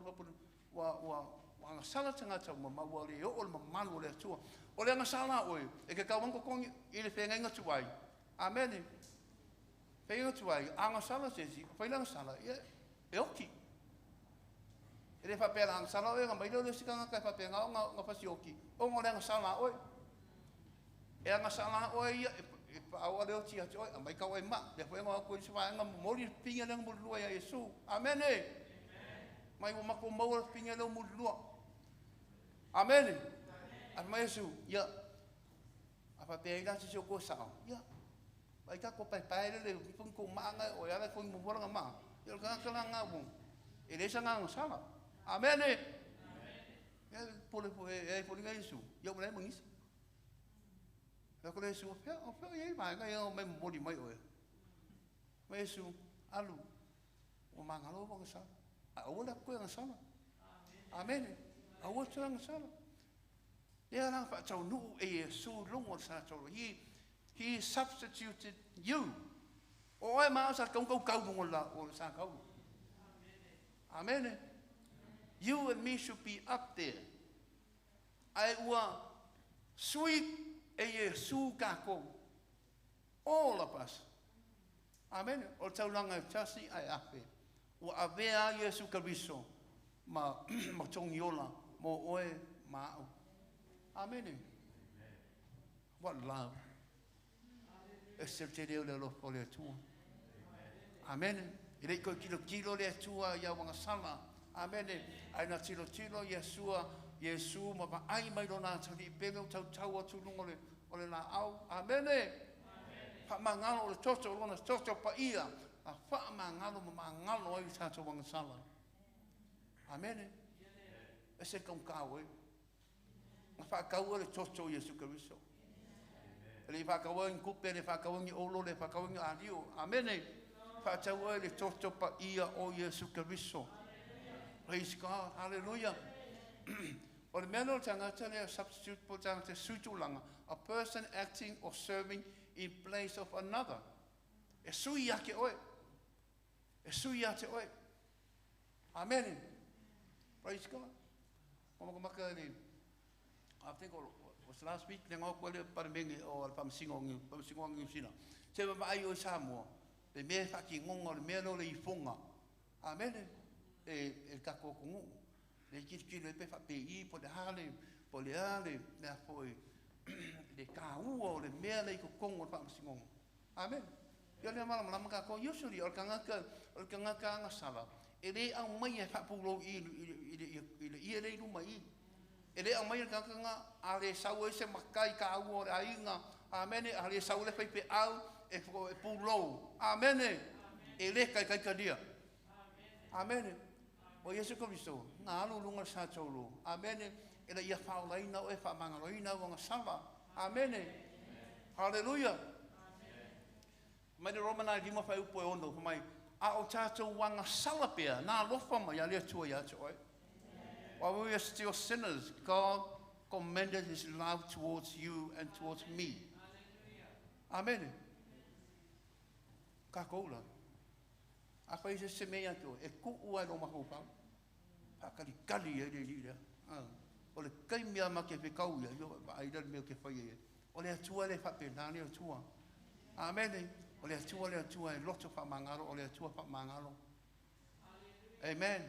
ua agasala tagata uma, ma ua le oo le mamalu o le Atua. O le agasala oe, e ke kauanga totogi i le feagaiga tuai. Amene. Feagaiga tuai, agasala se isi, fai le agasala, ia, e oti. E le faapea la agasala oe, nga mai lea o le isi tagata e faapea nga fasioki, ona o le agasala oe. E agasala oe ia, e paaua le oti ia te oe, a mai kau ai ma. Lea foi nga aku i se vaega momoli le pinga lea mulilua ia Iesu. Amene. Mai ua matou maua le pinga lea mulilua. Amene. A mai Iesu, ia, a faapea ai la se si o koe sao, ia, ai tako pai pai le le fung ko maanga o ala ko mo nga ma. Ia o ka kala nga mo. E le sa nga sala. Amene. Ia pole po e e fo nga Iesu. Ia mo le mangisa. Ia ko le Iesu, o fea ia mai nga ia mai momoli mai oe. Mai Iesu, alu. O mangalo mo nga sala. A o la ko nga sala. Amene. A o tu nga sala. Ia la faataunuu e Iesu luga o le sa taulu. He substituted you. O oe ma sa kau kau kau lunga la o le sa taulu. Amen. You and me should be up there. Ai ua sui e Iesu kākou. All of us. Amen. O taulaga e tasi ae afe. Ua avea Iesu Keriso ma togiola mo oe ma au. Amen. What love. E se te leo le alofa o le Atua. Amen. E le koe tilo tilo le Atua ia wangasala. Amen. Ai na tilo tilo Iesua, Iesu ma vaai mai lona atalii pele o tautau atu luga o le laau. Amene. Faamagalo o le toto, o lona toto paia. A faamagalo ma magalo ai le tatou agasala. Amene. E se kaukau e. Na faakaua le toto o Iesu Keriso. E le faakaua ni kupe, le faakaua ni olo, le faakaua ni alio. Amene. Faataua le toto paia o Iesu Keriso. Praise God. Hallelujah. O le mea lea o le tagata lea substitute po o le tagata sui tulaga, a person acting or serving in place of another. E sui ia te oe. E sui ia te oe. Amen. Praise God. O makamaka le, I think it was last week, le ngau koe le palemenge o le whamasingo ngi sina. Se ma ai o Samoa, le mea whakingonga, le mea leo le ifonga. Amen. E kako kongu. Le kilo e pe whape i, po le hale, po le ale, le a foi, le kāua o le mea le i kokongo o le whamasingonga. Amen. Ia le mala malama ka ko usually o le kangaka anga sala. E le au mai e whapulou i le ia le luma i. E le au mai le kangaka nga a le sau e se makai ka au o le ainga. Amene. A le sau le whai pe au e pulou. Amene. E le kai kai kadia. Amene. O Iesu Keriso, na alu i luga o le sa taulu. Amene. Ina ia faaolaina oe, faamagaloina au agasala. Amene. Haleluia. Mai le Roma na lima fai upu e ono, mai, a o tātou agasala pea, na alofa mai a le Atua ia te oe. While we were still sinners, God commended His love towards you and towards me. Amen. Kākou la. A fai se se mea atu, e kuu ai lo mafaufau. Faakalikali ai le alii lea. O le taimi ma ke fekau ia, io ai le mea ke fai ai. O le Atua le faapena le Atua. Amen. O le Atua e loto faamagalo, o le Atua faamagalo. Amen.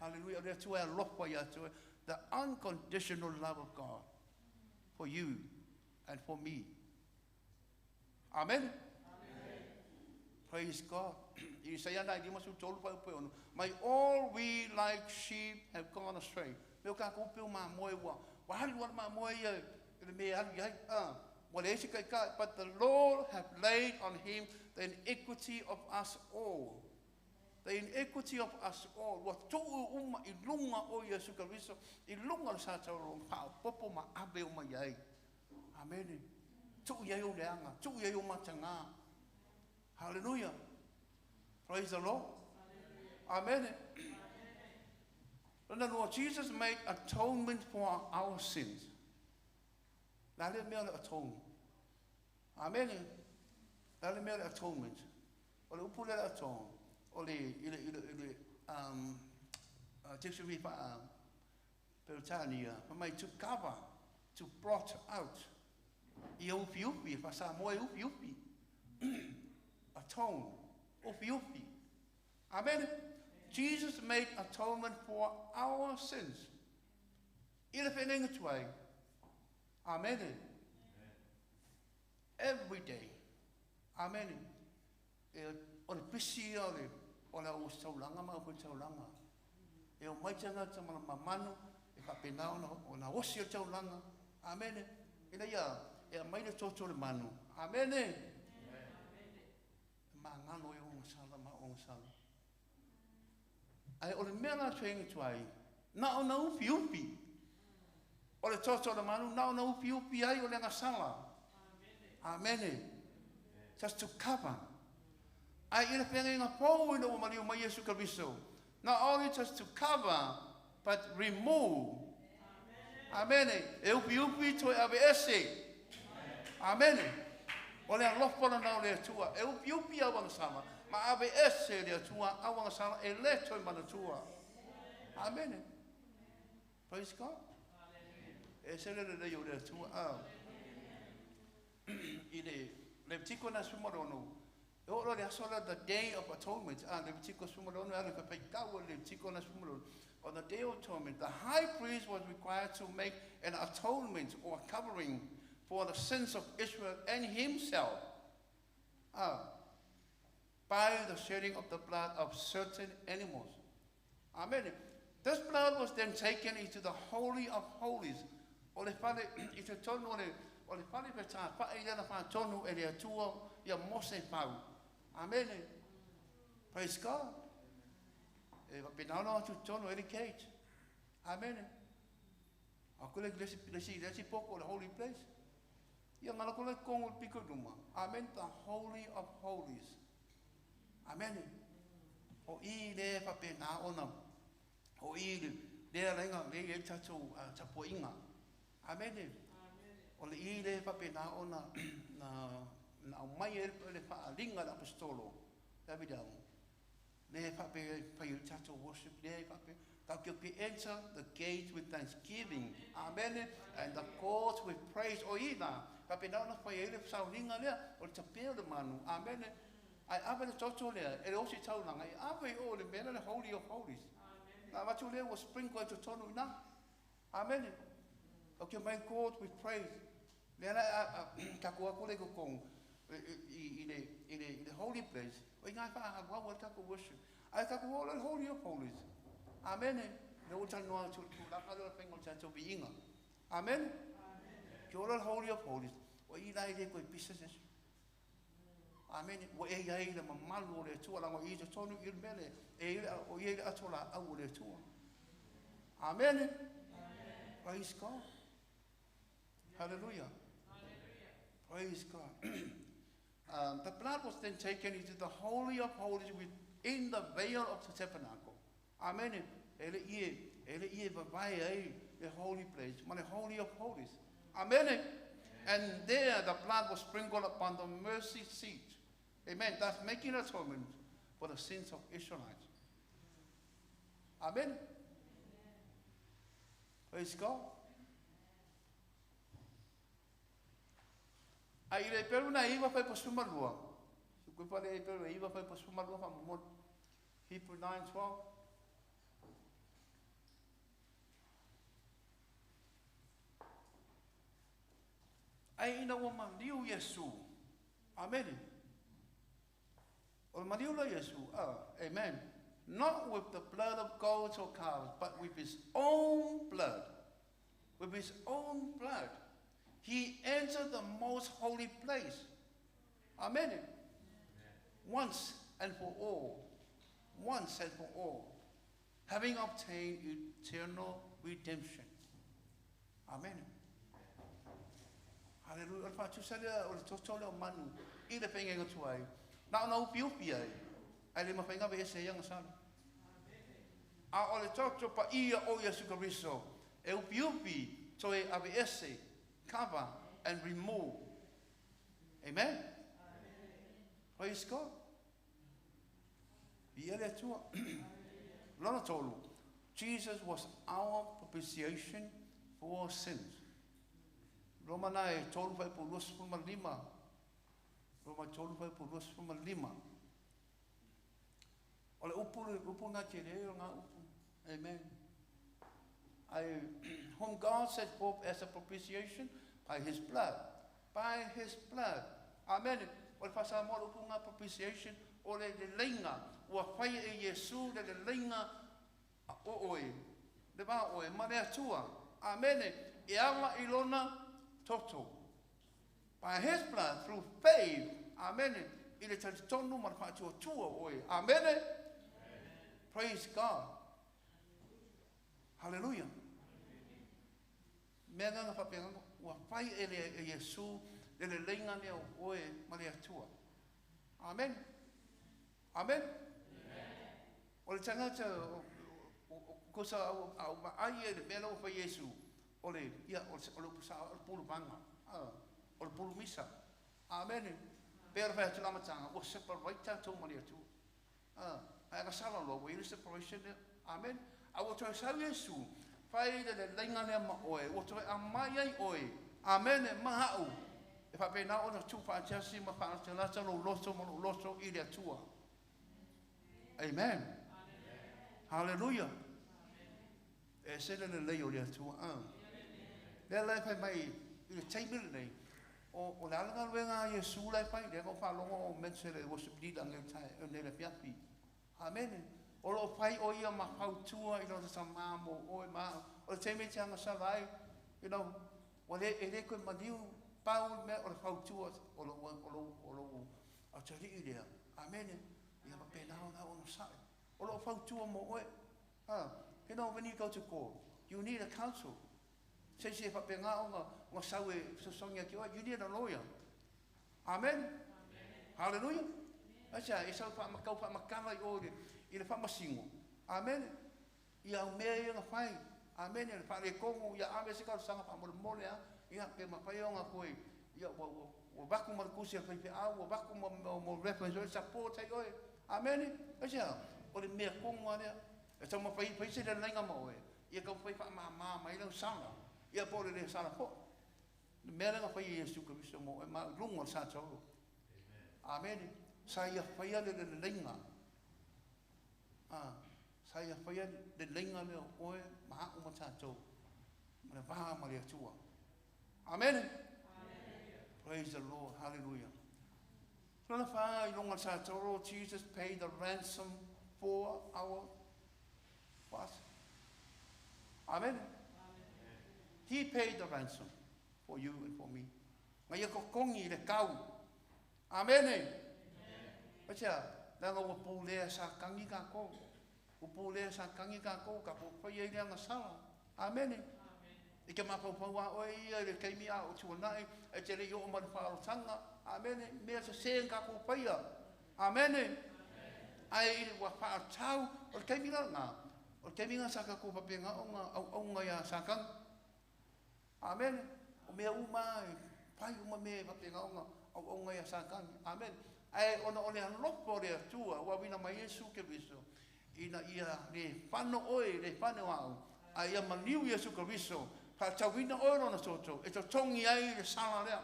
Hallelujah. O le Atua e alofa ia te oe. The unconditional love of God for you and for me. Amen. Amen. Praise God. Isaia na lima su tolu pa upe ono. Mai all we like sheep have gone astray. Me o ka ko pe o ma moe ua. Wa halu wa ma moe ia le me halu ia. Wa le ese kai ka, but the Lord hath laid on him the iniquity of us all. The iniquity of us all. Ua tuu uma i lunga o Iesu Keriso, i lunga le sa tauro popo ma ave o mai ai. Amen. Tuu ia o leanga, tuu ia o matanga. Hallelujah. Praise the Lord. Amen. Amen. The Lord Jesus made atonement for our sins. La le mea le atone. Amen. La le mea le atonement. O le upu le atone. O le ile dictionary fa Peretania, fa mai to cover, to blot out. Ia upi upi, fa sa moe upi upi. Atone. Upi upi. Amen. Jesus made atonement for our sins. Ile whenenga tuai. Amen. Every day. Amen. E o le pisi o le o le o saulanga ma o saulanga. E o mai tanga tamana mamanu e whapena o na osi o saulanga. Amen. Ina ia e mai le toto le manu. Amen. Ma ngalo e o sala ma o sala. Ai o le mea la tuenga tuai. Na o na upi upi. O le toto le manu na o na upi upi ai o le ngasala. Amen. Amen. Just to cover. Ai i le whenga pau i no maliu mai Yesu Keriso. Not only just to cover, but remove. Amen. E upi upi toi ave ese. Amen. O le alofa na o le Atua. E upi upi au angasala. Ma ave ese le Atua au angasala e le toi manatua. Amen. Praise God. E se le le o le Atua. I le Levitiko na sumarono. E o le asola the day of atonement. Levitiko sumarono ala ka paikau Levitiko na sumarono. On the day of atonement, the high priest was required to make an atonement or covering for the sins of Israel and himself by the shedding of the blood of certain animals. Amen. This blood was then taken into the Holy of Holies. O le fale i te tonu o le fale pe tā whae i ana whātonu e le Atua ia Mose pau. Amen. Praise God. E wapinano atu tonu e le Kate. Amen. A kule lesi poko le holy place. Ia ngala kule kongo piko numa. Amen. The Holy of Holies. Amen. O i le whapena ona. O i le lenga le e tatou tapoinga. Amen. O le i le whapena ona na mai e le whaalinga le apostolo. David au. Le whape pai tatou worship le whape. Tau enter the gate with thanksgiving. Amen. And the courts with praise. O i nā. Whapena ona whai e le saulinga lea. O le tapeo le manu. Amen. Ai ave le toto lea. E le osi taulanga. E ave o le mea le Holy of Holies. Nā watu lea ua sprinkle ai totonu ina. Amen. Okay, my court with praise. Lea la ka kua kule ko kong i le holy place. O i ngai whaahau au tako worship. Ai tako o le Holy of Holies. Amen. Le o tanoa tu laka le whenga o tātou viinga. Amen. Kia ora le Holy of Holies. O i lai le koe pisa sesu. Amene. Ua e iai le mamalu o le Atua laga o i totonu i le mea lea e i ai o i ai le ato laau o le Atua. Amene. Praise God. Hallelujah. Praise God. The blood was then taken into the Holy of Holies within the veil of the tabernacle. Amen. E le ie, e le ie vavae ai the holy place, ma le Holy of Holies. Amen. And there the blood was sprinkled upon the mercy seat. Amen. Thus making atonement for the sins of Israelites. Amen. Praise God. Ai le pelu na iwa fai pasuma lua. Si koe pale e pelu iwa fai pasuma lua fa mo. Hebrew 9:12. Ai ina ua maliu Iesu. Amen. O le maliu la Iesu. Amen. Not with the blood of goats or calves, but with his own blood. With his own blood. He entered the most holy place. Amen. Once and for all. Once and for all. Having obtained eternal redemption. Amen. Hallelujah. O le faatusa lea o le toto lea o manu i le faiga tuai. Na ona upi upi ai. Ai le mawhainga ve ese ia ngasalo. A o le toto pa ia o Iesu Keriso. E upi upi toe ave ese. Cover and remove. Amen. Amen. Praise God. Ia le Atua. Lona tolu. Jesus was our propitiation for sins. Roma nai tolu fai po lua sefulu ma lima. Roma tolu fai po lua sefulu ma lima. O le upu, le upu ngā te reo, ngā upu. Amen. Whom God set forth as a propitiation by his blood. By his blood. Amen. O le whasamoa le upu ngā propitiation, o le leleinga, ua whai e Iesu le leleinga o oe, le vā oe, ma le Atua. Amen. E ala i lona toto. By his blood, through faith. Amen. I le talitonu ma le whaatuatua oe. Amen. Amen. Praise God. Hallelujah. Mea nganga whapenga, ua whai e le Iesu le leleinga nea o oe ma le Atua. Amen. Amen. O le tangata kosa au maai e le mea lau whai Iesu, o le, ia, o le upusa, o le puluvanga, o le pulumisa. Amen. Pea whai atu lamatanga, ua separate tātou ma le Atua. Ai anga sala loa, ua i le separation lea. Amen. A ua toe sau Iesu, whai le leleinga nea ma oe, ua toe amai ai oe. Amen, ma hau. E whapena ona tū whaatiasi ma whaatelata lo loto ma lo loto i le Atua. Amen. Hallelujah. E se le lelei o le Atua. Lea lai whai mai i le teimi lenei, o le alanga luenga a Iesu lai whai, lea ngau whalongo o mense le worship leader ngau tai, o nei le fiafi. Amen. O lo whai o ia ma whautua i lota sa mamo oe ma. O le teimi te anga sala ai, you know, o le e le koe maniu, pau mea o le whautua o lo atari i lea. Amen. Ia ma pēnā ona ono sae. O lo whautua mo oe. You know, when you go to court, you need a counsel. Se se whapenga o ngā sau e sosongia ki oe, you need a lawyer. Amen. Amen. Hallelujah. Aisa, e sau whamakau whamakala i oe i le whamasingo. Amen. Ia au mea ia ngā whai. Amen. Le whare kongo, ia ame se kau sanga whamole mole a. Ia, pe mawhai o ngā koe. Ia, ua vaku ma le kusi a whai au, ua vaku ma reference oe, support ai oe. Amen. Aisa, o le mea kongo alea. E tau mawhai, whai se le leinga ma oe. Ia kau whai whamamā mai lau sala. Ia po le le sala po. Le mea lenga whai Iesu Keriso mo oe, ma lunga le sa tau. Amen. Sa ia whaia le le leinga. Sa ia whaia le leinga leo oe, ma hau ma tātou. Ma le vaha ma le Atua. Amen. Amen. Praise the Lord. Hallelujah. Lona wha i lunga sa tau, Jesus paid the ransom for our what? Amen. Amen. He paid the ransom for you and for me. Ngai ia kokongi le kau. Amen. Amen. Pasia, leaga ua pulea Satani tatou. Ua pulea Satani tatou, tatou faia ai le agasala. Amene. E te mafaufau a oe ia i le taimi a o tuanai, e te le i oo mai le faaalotaga. Amene. Mea sese na tatou faia. Amene. Ae i le ua faatatau, o le taimi la lena, o le taimi lena sa tatou faapena ona auauna ia Satani. Amene. O mea uma e fai uma mea e faapena ona auauna ia Satani. Amene. Ae ona o le alofa o le Atua ua auina mai Iesu Keriso, ina ia le fano oe, le fano au, a ia maliu Iesu Keriso, faatatauina oe lona toto, e totogi ai le sala lea.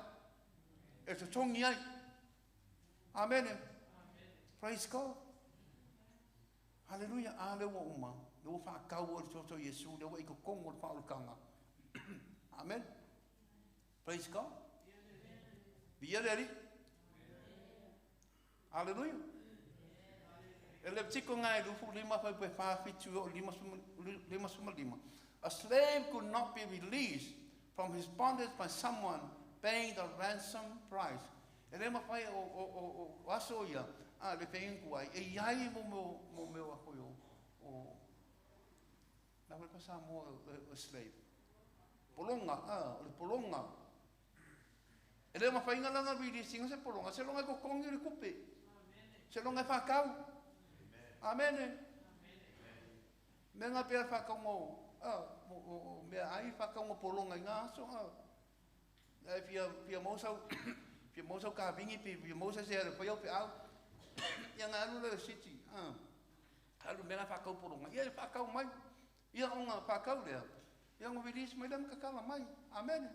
E totogi ai. Amene. Praise God. Hallelujah. A lea ua uma, lea ua faatau oe i le toto o Iesu, lea ua i totonu o le faaolataga. Amen. Praise God. Viia le Alii. Hallelujah. E Levitiko ngai 25 fai pe 47 o 55. A slave could not be released from his bondage by someone paying the ransom price. E le mafai o aso ia, a le whaingu ai, e iai mo meo a hoi o na wale pasa mo o slave. Polonga, a, o le polonga. E le mafai nga langa releasing se polonga, se longa ko kongi le kupe. Se longa e whakau. Amen. Me ngā pea whakau mo, mea ai whakau mo polonga i ngā aso, a. E fia mosau, fia mosau ka vingi, fia mosau se are whai au pe au. Ia ngā alu le city, a. Alu mea ngā whakau polonga. Ia e whakau mai. Ia o ngā whakau lea. Ia ngā release mai lea makakala mai. Amen.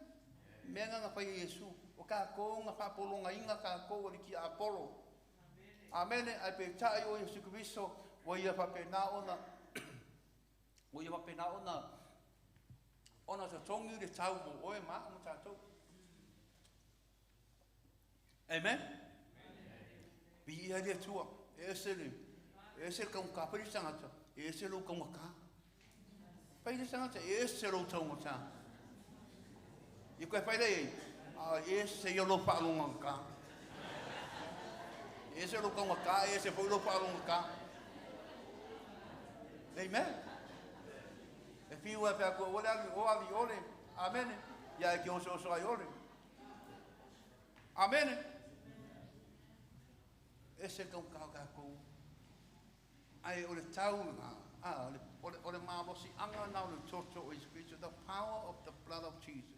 Mea ngā ngā whai Iesu. O ka kō ngā whapolonga inga ka kō o ki Apollo. Amen. Ai pe tai o Iesu Kristo, o ia whapena ona, o ia whapena ona, ona te tongi le tau mo oe ma o tātou. Amen. Bi ia le tua, e se le, e se ka ka pari sangata, e se lo ka ka. Pai sangata, e se lo tau mo ta. I koe whai lei, a e se ia lo whaalonga ka. E se lo kaunga ka, e se foi lo whaalonga ka. Amen. E whiu e pea koe ole ali, o ali ole. Amen. Ia e ki oso oso ai ole. Amen. E se kaunga ka ka kou. Ai o le tau ngā, a, o le mālosi anga nā o le toto o Isu Kristo, the power of the blood of Jesus.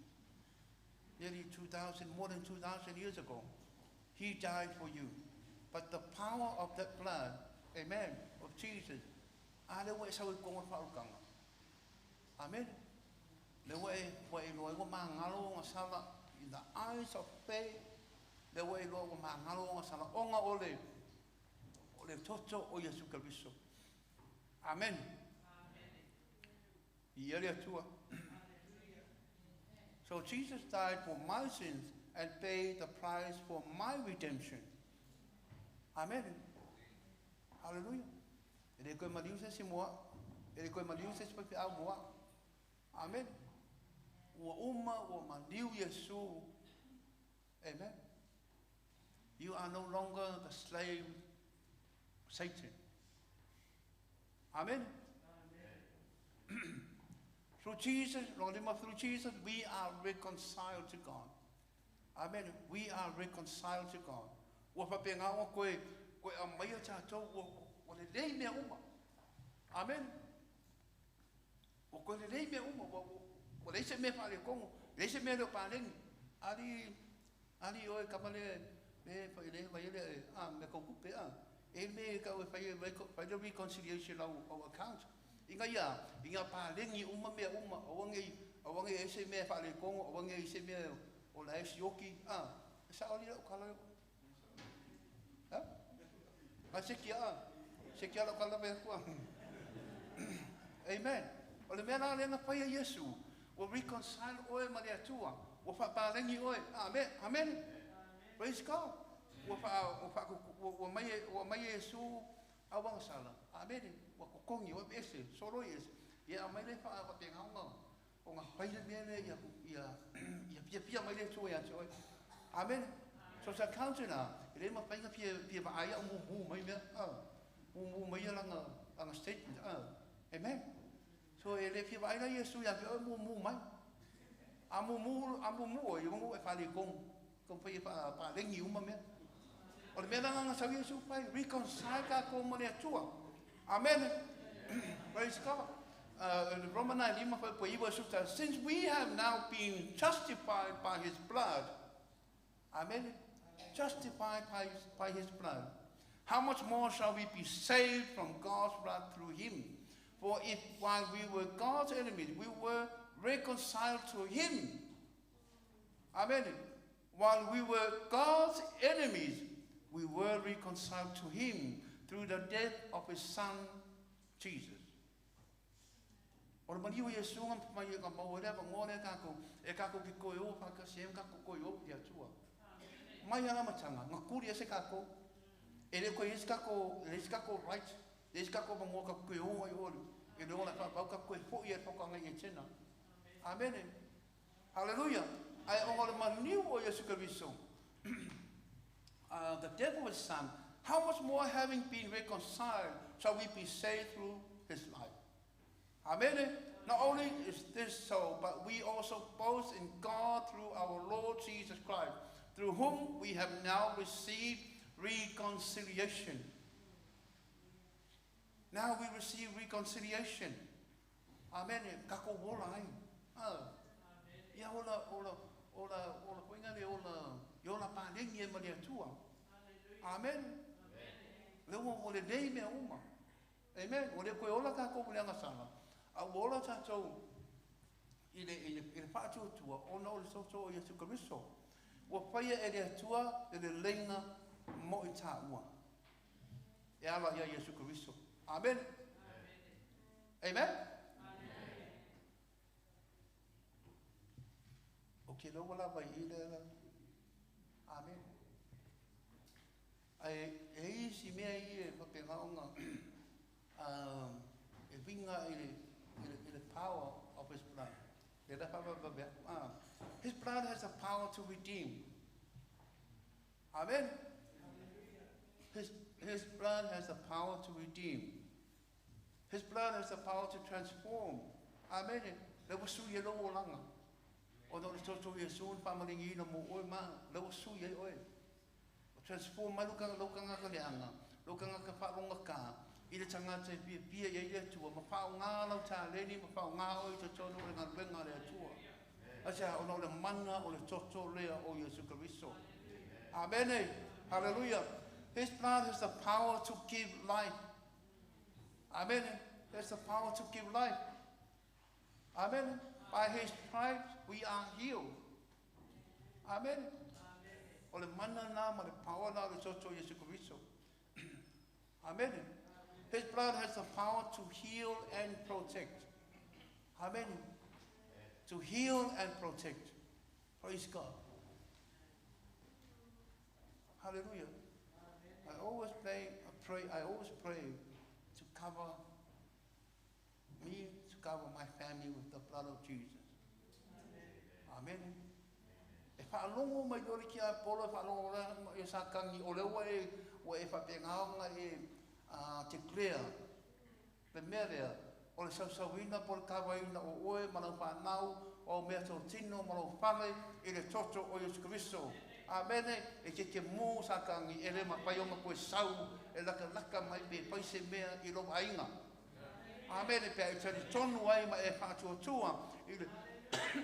Nearly 2,000, more than 2,000 years ago, he died for you. But the power of that blood, amen, of Jesus, a le ua e sau i konga whaukanga. Amen. Le ua e ua e loa ua māngalo o ngā sala in the eyes of faith. Le ua e loa ua māngalo o ngā sala onga o le toto o Iesu Kristo. Amen. Ia le Atua. So Jesus died for my sins and paid the price for my redemption. Amen. Hallelujah. E le koe maliu se si moa. E le koe maliu se si pape au moa. Amen. Ua uma, ua maliu Iesu. Amen. You are no longer the slave of Satan. Amen. Amen. Through Jesus, Lord, through Jesus, we are reconciled to God. Amen. We are reconciled to God. Ua whapenga o koe, koe a mai a tātou, ua le lei mea uma. Amen. Ua koe le lei mea uma, ua lei se mea whaale kongo, lei se mea leo pālengi. Ali oe kamale, me whai le, whai le, a, me kaukupe, a. E me ka ue whai, whai le reconciliation au account. Inga ia, inga pālengi uma mea uma, awangi e se mea whaale kongo, awangi e se mea o la e sioki, a. E sa oli lau kala. Ha? A se kia, a. Se kia lau kala mea kua. Amen. O le mea la lena whai a Iesu, ua reconcile oe ma le Atua, ua whapālengi oe. Amen. Amen. Praise God. Ua mai Iesu awanga sala. Amen. Ua kokongi, ua ese, solo ese. Ia mai le wha whapenga o ngā whaile mea le ia fia fia mai le tua ia te oe. Amen. Social account na, e le mafai ona fia fia vaai au mumu mai mea. Mumu mai ia lana lana statement. Amen. So e le fia vaai la Iesu ia te oe mumu mai. A mumu a mumu oe, e faaletonu. Taumafai e faapalegi uma mea. O le mea la na sau Iesu fai, reconcile tatou ma le Atua. Amen. Praise God. Roma 9, lima fai po iwa suta. Since we have now been justified by his blood. Amen. Justified by his blood. How much more shall we be saved from God's wrath through him? For if while we were God's enemies, we were reconciled to him. Amen. While we were God's enemies, we were reconciled to him through the death of his son, Jesus. O le maliu Iesu nga mai e ka maua lea whangoa lea kākou, e kākou ki koe o whakasi e kākou koe o ki Atua. Mai anga matanga, ngā kuri e se kākou, e le koe isi kākou, e le isi kākou right, le isi kākou whangoa ka koe o ai olu, e le ola whapau ka koe fo i e whakanga i e tena. Amen. Hallelujah. Ai o le maliu o Iesu Keriso. The death of his son, how much more having been reconciled shall we be saved through his life? Amen. Not only is this so, but we also boast in God through our Lord Jesus Christ, through whom we have now received reconciliation. Now we receive reconciliation. Amen. Kako wola ai. Ia ola ola ola ola poinga le ola i ola pālengi e ma le Atua. Amen. Le ua o le nei mea uma. Amen. O le koe ola kākou le agasala. A ua ola tātou i le, i le, i le whaatuatua ona o le toto o Iesu Keriso. Ua whaia e le Atua le leleiga mo i tāua. E ala ia Iesu Keriso. Amen. Amen. O ke lau lava i le la. Amen. Ai e isi mea i e whapengaonga e winga i le, i le, i le power of his blood. Le la wha wha wha wha. His blood has the power to redeem. Amen. His blood has the power to redeem. His blood has the power to transform. Amen. Le ua sui e lou olaga. Ona o le toto o Iesu na faamaligiina mo oe ma le ua sui ai oe. O transform mai lou tagata leaga, lou tagata faalogagā, i le tagata e fiafia i ai le Atua, ma faaaogā lau taleni ma faaaogā oe i totonu o le galuega a le Atua. Aisea? Ona o le mana o le toto lea o Iesu Keriso. Amene. Hallelujah. His blood has the power to give life. Amen. Has the power to give life. Amen. By his stripes we are healed. Amen. O le mana na ma le power na o le toto o Iesu Keriso. Amen. His blood has the power to heal and protect. Amen. To heal and protect. Praise God. Hallelujah. I always pray, I pray, I always pray to cover me, to cover my family with the blood of Jesus. Amen. E whaalogo mai lore ki a polo, e whaalogo la e sa kangi, o le ua e, ua e whapengaonga e te clear. Le mea lea, o le sausauina po le kavaina o oe ma lau whanau, o mea tō tino ma lau whale i le toto o Iesu Keriso. Amene, e te te mō sa kangi, e le mawhai o koe sau, e laka laka mai pe pai se mea i lou aiga. Amene, pea e tali tonu ai ma e whaatuatua i le,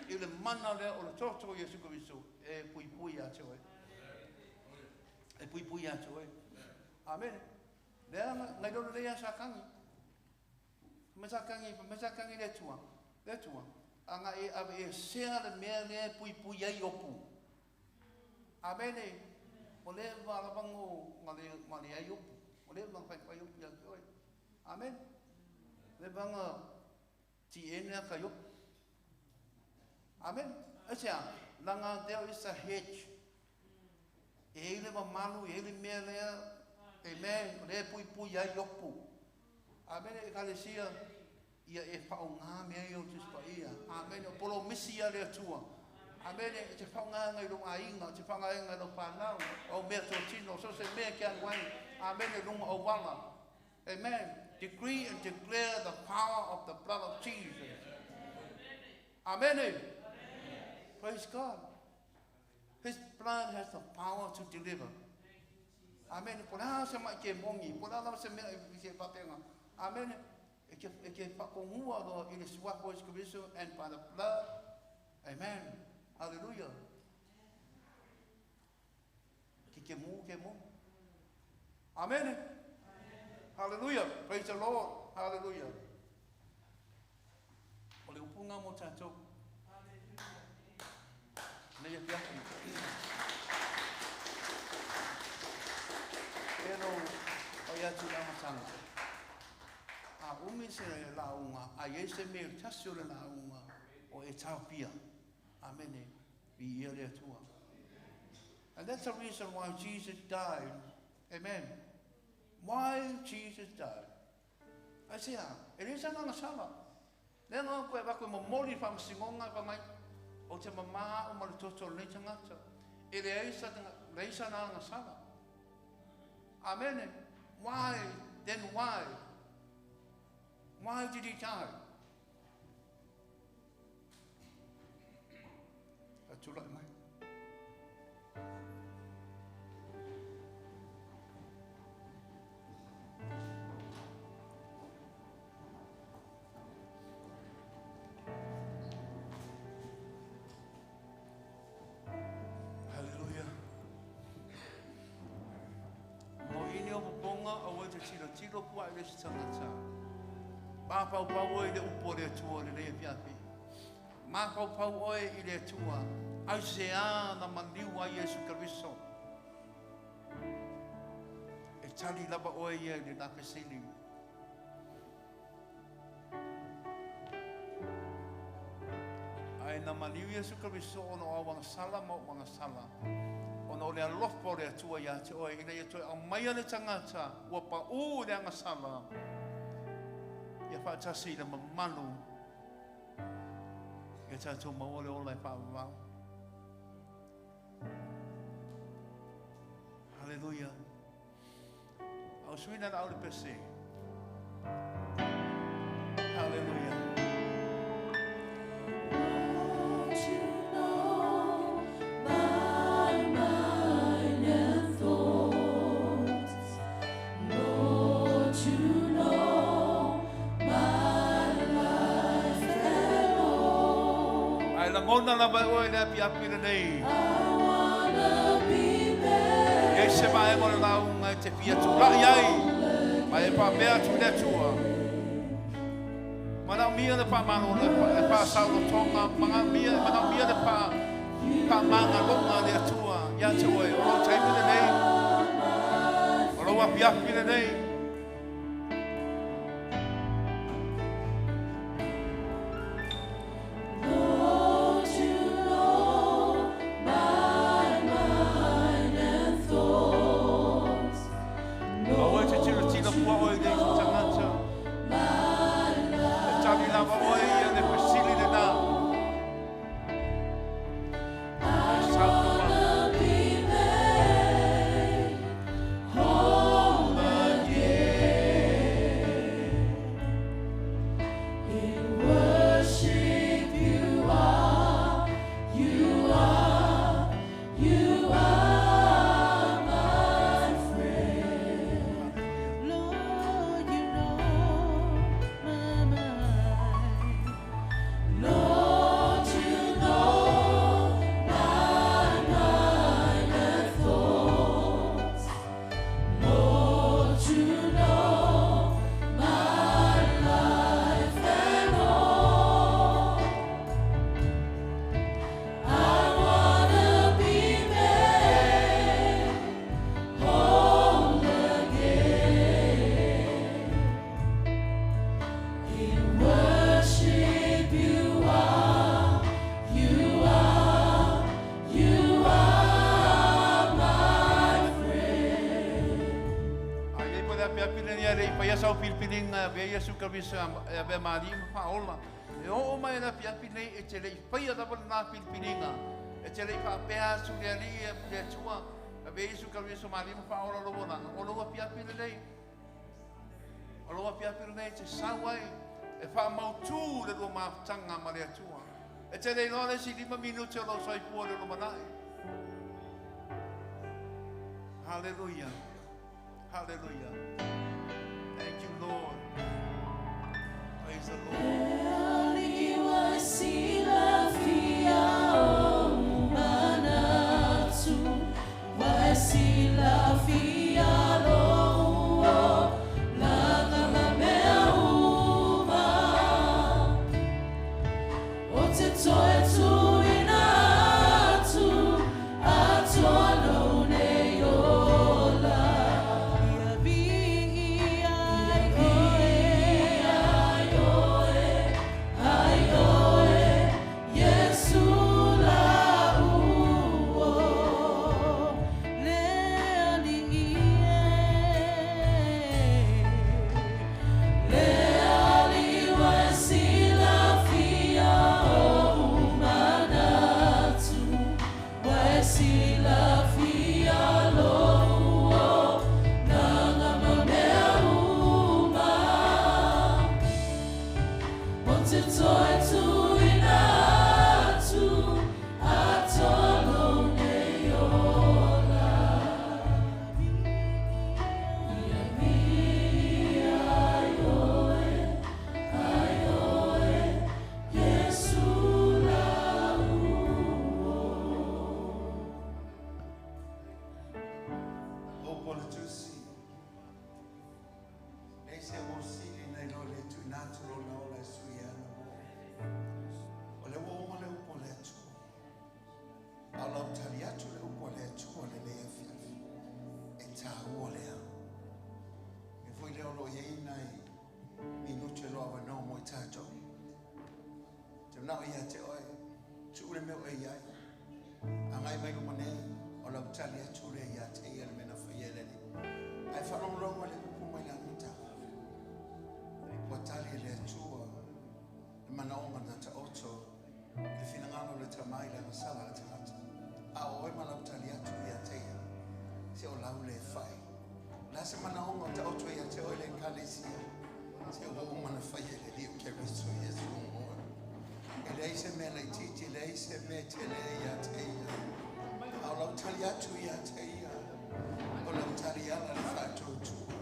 i le mana lea o le toto o Iesu Keriso, e pui pui a te oe. E pui pui a te oe. Amene. Lea ngai lolo lea sa kangi. Me sa kangi, me sa kangi le tua. Le tua. Anga e ave e sea le mea lea pui pui ai opu. Amene. O le walavango ma le ai opu. O le wanga whai whai opu ia te oe. Amen. Le wanga ti ene ka opu. Amen. Aisea, langa there is a hedge. E ile wa malu, e ile mea lea, amen, o le pui pui ai opu. Amen, e kalesia, ia e whaonga mea i o tuspa ia. Amen, o polo misi ia le atua. Amene, e te whaunganga i lo ainga, te whaunganga i lo whanau, o mea tō tino, so se mea kia wai. Amene, lunga o wala. Amen. Decree and declare the power of the blood of Jesus. Amen. Amen. Praise God. His blood has the power to deliver. Amen. Pona se mai ke mongi, pona la se mea i se papenga. Amen. E ke whakongua loa i le suafa o Yesu Kristo and by the blood. Amen. Hallelujah. Ke ke mu, ke mu. Amen. Amen. Hallelujah. Praise the Lord. Hallelujah. O le upunga mo tātou. Nei e piapi. Pero o ia tu la matanga. A umi se launga, a ye se me tasi o le launga o e taupia. Amen. Vi ia le atua. And that's the reason why Jesus died. Amen. Why Jesus died? I say, e le sa nganga sala. Le ngā koe wako mo mori whamsingonga pa mai. O te mama o ma le toto le tangata. E le eisa nganga sala. Amen. Why? Then why? Why did he die? Atulai mai. Hallelujah. Mo ini o ponga o te tiro tiro pua i le tangata. Mā pau pau oe le upo le atua le lea piapi. Mā pau pau oe i le atua. Au se a na maniu a Yesu Kristo. E tali lava oe ia i le napesili. Ai na maniu Yesu Kristo ono au wangasala ma wangasala. Ono le alofa o le atua ia te oe. Ina ia toe au mai le tangata ua pa u le angasala. Ia whaatasi i le mamalu. Ia tātou maua le ola e whaavavau. Hallelujah. Au suina na au le pese. Hallelujah. Lord, you know my mind and thoughts. Lord, you know my life and all. Ai la ngona la vai oe le api api le nei. I wanna be made. Ei se mai mo le launga e te fia tūrai ai. Mai e pāpea atu le atua. Mana mia le pāmano le pāsau tonga. Mana mia le pāmanga longa le atua. Ia te oe, o lou taimi le nei. O lou api api le nei. Lord, you know my mind and thoughts. Aue te tiro tiro pua oe le tangata. E tali lava oe ia le pesili le nā. E sautoa. Wanna be made whole again. In worship you are, you are, you are my friend. Lord, you know my mind. Lord, you know my mind and thoughts. Lord, you know my life and all. I wanna be made whole again. In worship you are, you are, you are my friend. Ai ei pa le api api le nei rei pa ia sau pilipilinga a vea Yesu Kristo a vea Maria ma whaola. E oo mai le afiafi nei e te le'i faia lava lenā filifiliga e te le'i faapea atu le alii e le atua ave Iesu Keriso malie ma faaola lou olaga o lou afiafi lenei o lou afiafi lenei e te sau ai e faamautū le lua mafutaga ma le atua e te le iloa le isi 5 minute o lou soifua i le lumanai. Hallelujah. Hallelujah. Thank you, Lord. Praise the Lord. O le tusi. Nei se o sili nei lo le tu natu lo na ola sui ana mo. O le o le upo le atu. A lau tali atu le upo le atu o le lea fiafi. E tā ua lea. E foi leo lo iei nai minute lo awa no mo i tātou. Te mnao ia te oe. Tu ule meo e iai. A ngai mai luma nei o lau tali atu le ia te ia le mena whai e lele. Ai whalonglongo le upu mai la mata. Ua tali le atua le manaonga na ta oto le finangalo le tamai le masala le tangata. A oe ma lau tali atu ia te ia. Se o lau le whai. La se manaonga o ta oto ia te oe le kalesia. Se o uma na whai e le liu ke riso Yesu ngoe. E leai se mea lei titi, e leai se mea te lea ia te ia. A o lau tali atu ia te ia. O lau tali ala le whaatautua.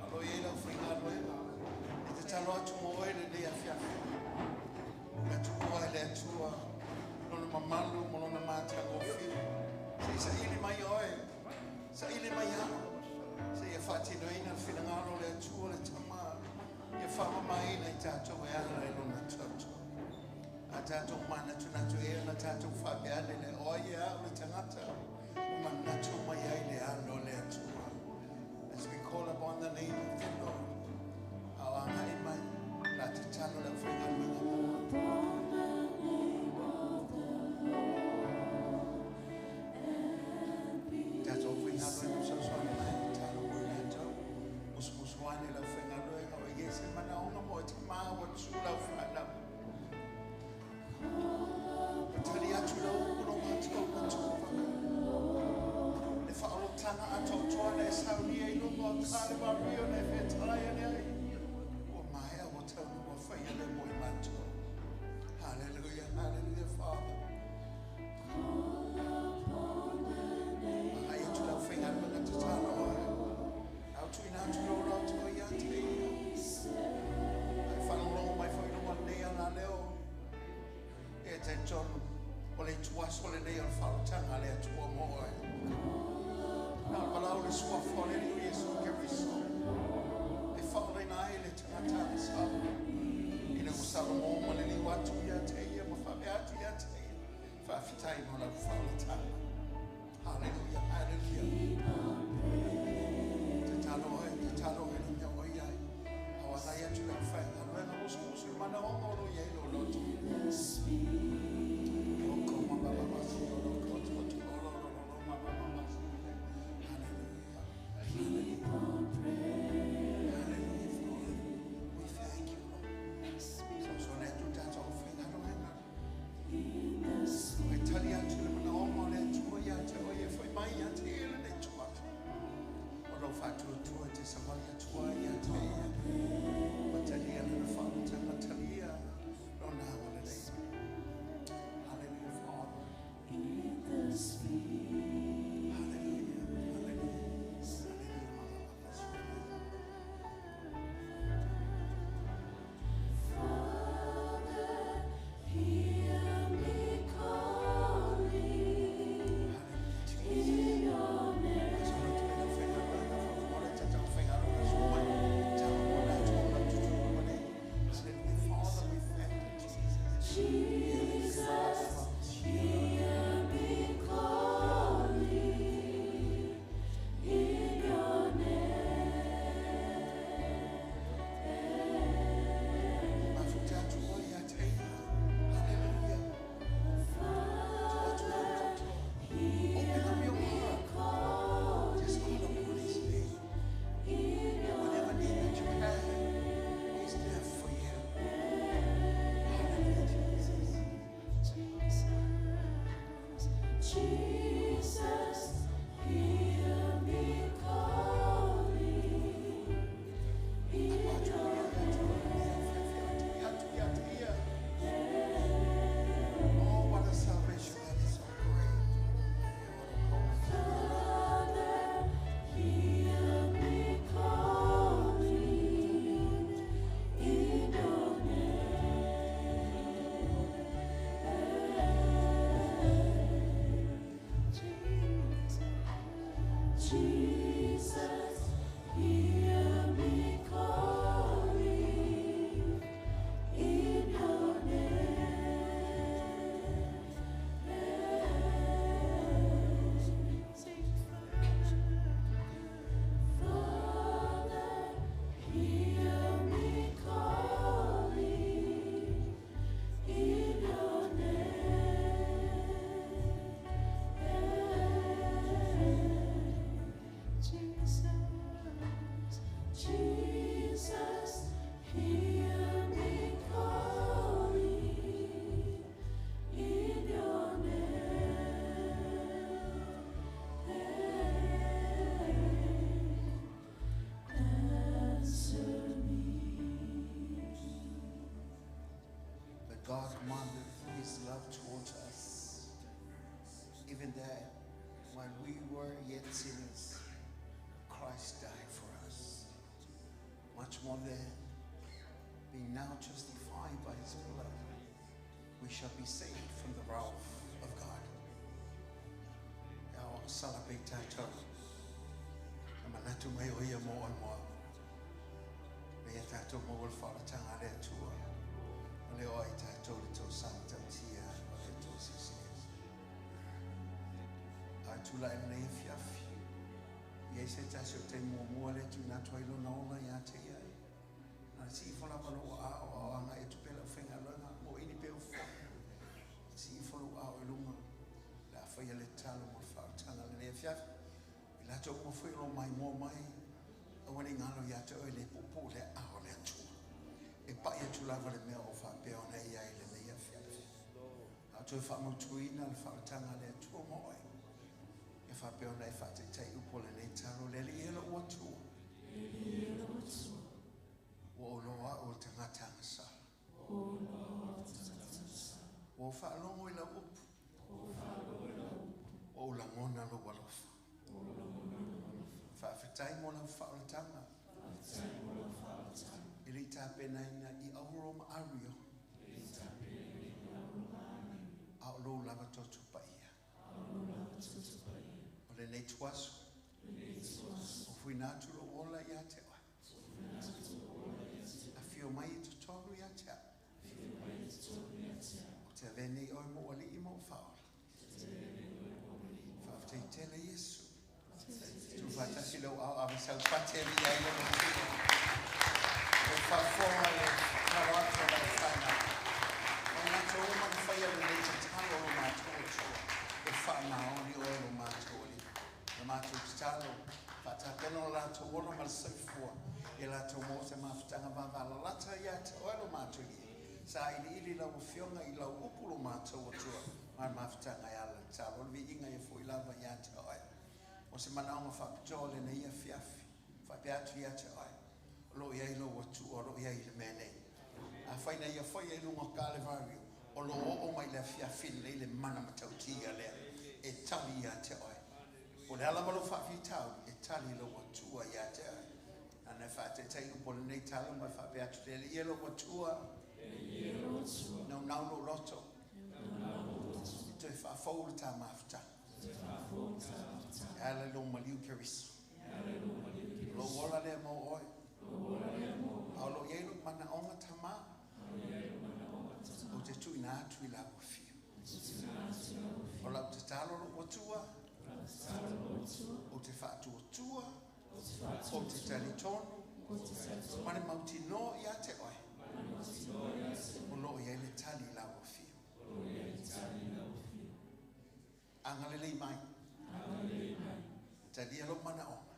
A lo ia lau whainga loega. E te talo atu mo oe le lea fiafi. Le atua e le atua. Lona mamalu mo lona mātangofie. Se i saili mai oe. Saili mai au. Se ia whaatinoina le whinangalo le atua le tama. Ia whamamaina i tātou e ala e lona tautua. A tātou manatunatu e ana tātou whapeane le oe ia au le tangata. O manatu mai ai le alo le atua. As we call upon the name of the Lord. Au angai mai la te talo le whainga luenga moa. Tātou whainga luenga usausoane mai talo mo i tātou. Musumusuane lau whainga luenga o iese manaonga mo e te māua tū lau whanau. O tali atu lau ulo mātou matou whaka. Le whaolotanga atoatoa na e saunia i lunga o kāle mario na e whetaia nei ai. Ua maea ua taunu ua whaia le mo i mātou. Hallelujah, hallelujah, Father. Mahai atu lau whainga luenga te tāna oe. Au tui nā atu lau lau te ia te ia. Ai whanongongo mai whai lunga nei ana leo. E te tonu o le tuaso le nei o le whalotanga le atua mo oe. Nā le walau le suafa o le liu Yesu Keriso. E whaoreina ai le tangata le sau. Ina ko Salomo ma le liu atu ia te ia ma whape atu ia te ia. Whaafetai mo lau whaolotanga. Hallelujah, hallelujah. Te talo oe, te talo oe le mea oi ai. Au anai atu lau whainga luenga musu musu i manaonga o lo iei lo loto. O ko ma ba ba si o lo ko to to o lo lo lo lo ma ba ma ma si. Hallelujah. written that while we were yet sinners, Christ died for us. Much more than being now justified by his blood, we shall be saved from the wrath of God. Ia o sala pe tātou. Na manatu mai o ia mō ai moa. Le ia tātou mō o le whaolatanga le atua. O le oa i tātou le tō sa matautia o le tō sisi. A tula e nei fiafi. Ia se tasi o te mua le tu nā toi lona ola ia te ia. Na si ifo lava lo a o o anga e tupela o whenga loga mo ini pe o fo. Si ifo lo a o lunga. La whaia le talo mo le whaotanga le nei fiafi. I la tau mo fui lo mai mo mai. Aua ne ngalo ia te oe le pupu le a o le atua. E pai atu lava le mea o whapea ona ia i le nei fiafi. A toe whaamautuina le whaotanga le atua mo oe. E whapea ona e whaateitai upo le nei talo le li elo ua tua. Ua o loa o le tangata sala. Ua o whaalongo i lau upu. Ua o langona lo walofa. Whaafetai mo lau whaolatanga. I le tāpenaina i auro ma ario. A o lou lava toto paia. O le nei tuaso. O fuina atu lo ola ia te oe. A fio mai i totonu ia te au. O te avene i oe mo ali i mo whaola. Whaafetei tele Yesu. Tu whatasi lau au ave sau pate ri ai le mo. O whafonga le taro atu o lau whanau. O ngā tō uma na whaia le nei te talo o mātou o tua. E whaanaoni oe lo mātou oli. Le mātou te talo. Whaatapena o lātou ono ma le saifua. E lātou mō te mawhitanga vāvālalata ia te oe lo mātou i. Sa ili ili lau fionga i lau upu lo mātou o tua. Mai mawhitanga i ala talo. Le viinga e fui lava ia te oe. O se manaonga whapitoa le nei fiafi. Whapea atu ia te oe. O lo iai lo atua, o lo iai le mea nei. A whaina ia whai e lunga ka le vario. O lo o mai le fiafi le le mana matautia lea. E tali ia te oe. O le ala malo whawhitau, e tali lo atua ia te oe. Ana whaatetai upo le nei talo mai whapea atu te le ia lo atua. Nau nau lo loto. I toi whaafau le tā mawhita. E ala lo maliu keriso. Lo ola lea mau oe. A lo iei lo mana onga tama. O te tuina atu i lau whio. O lau te talo lo atua. O te whaatua tua. O te tali tonu. Mane mauti no ia te oe. O lo iei le tali lau whio. Angalelei mai. Talia lo mana onga.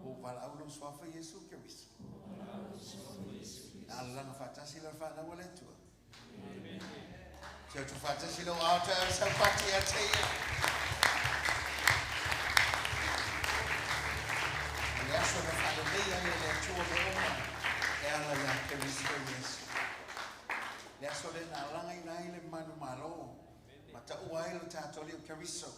O wala au lo swafa Yesu Keriso. Alanga whatasi lo whanau le tua. Kia tu whatasi lo aotea o saupati a te ia. Le aso na whanalei ai le atua me oma. E ala ia Keriso Yesu. Le aso le na alanga ina ai le manu malo. Mata ua ai lo tātoli o Keriso.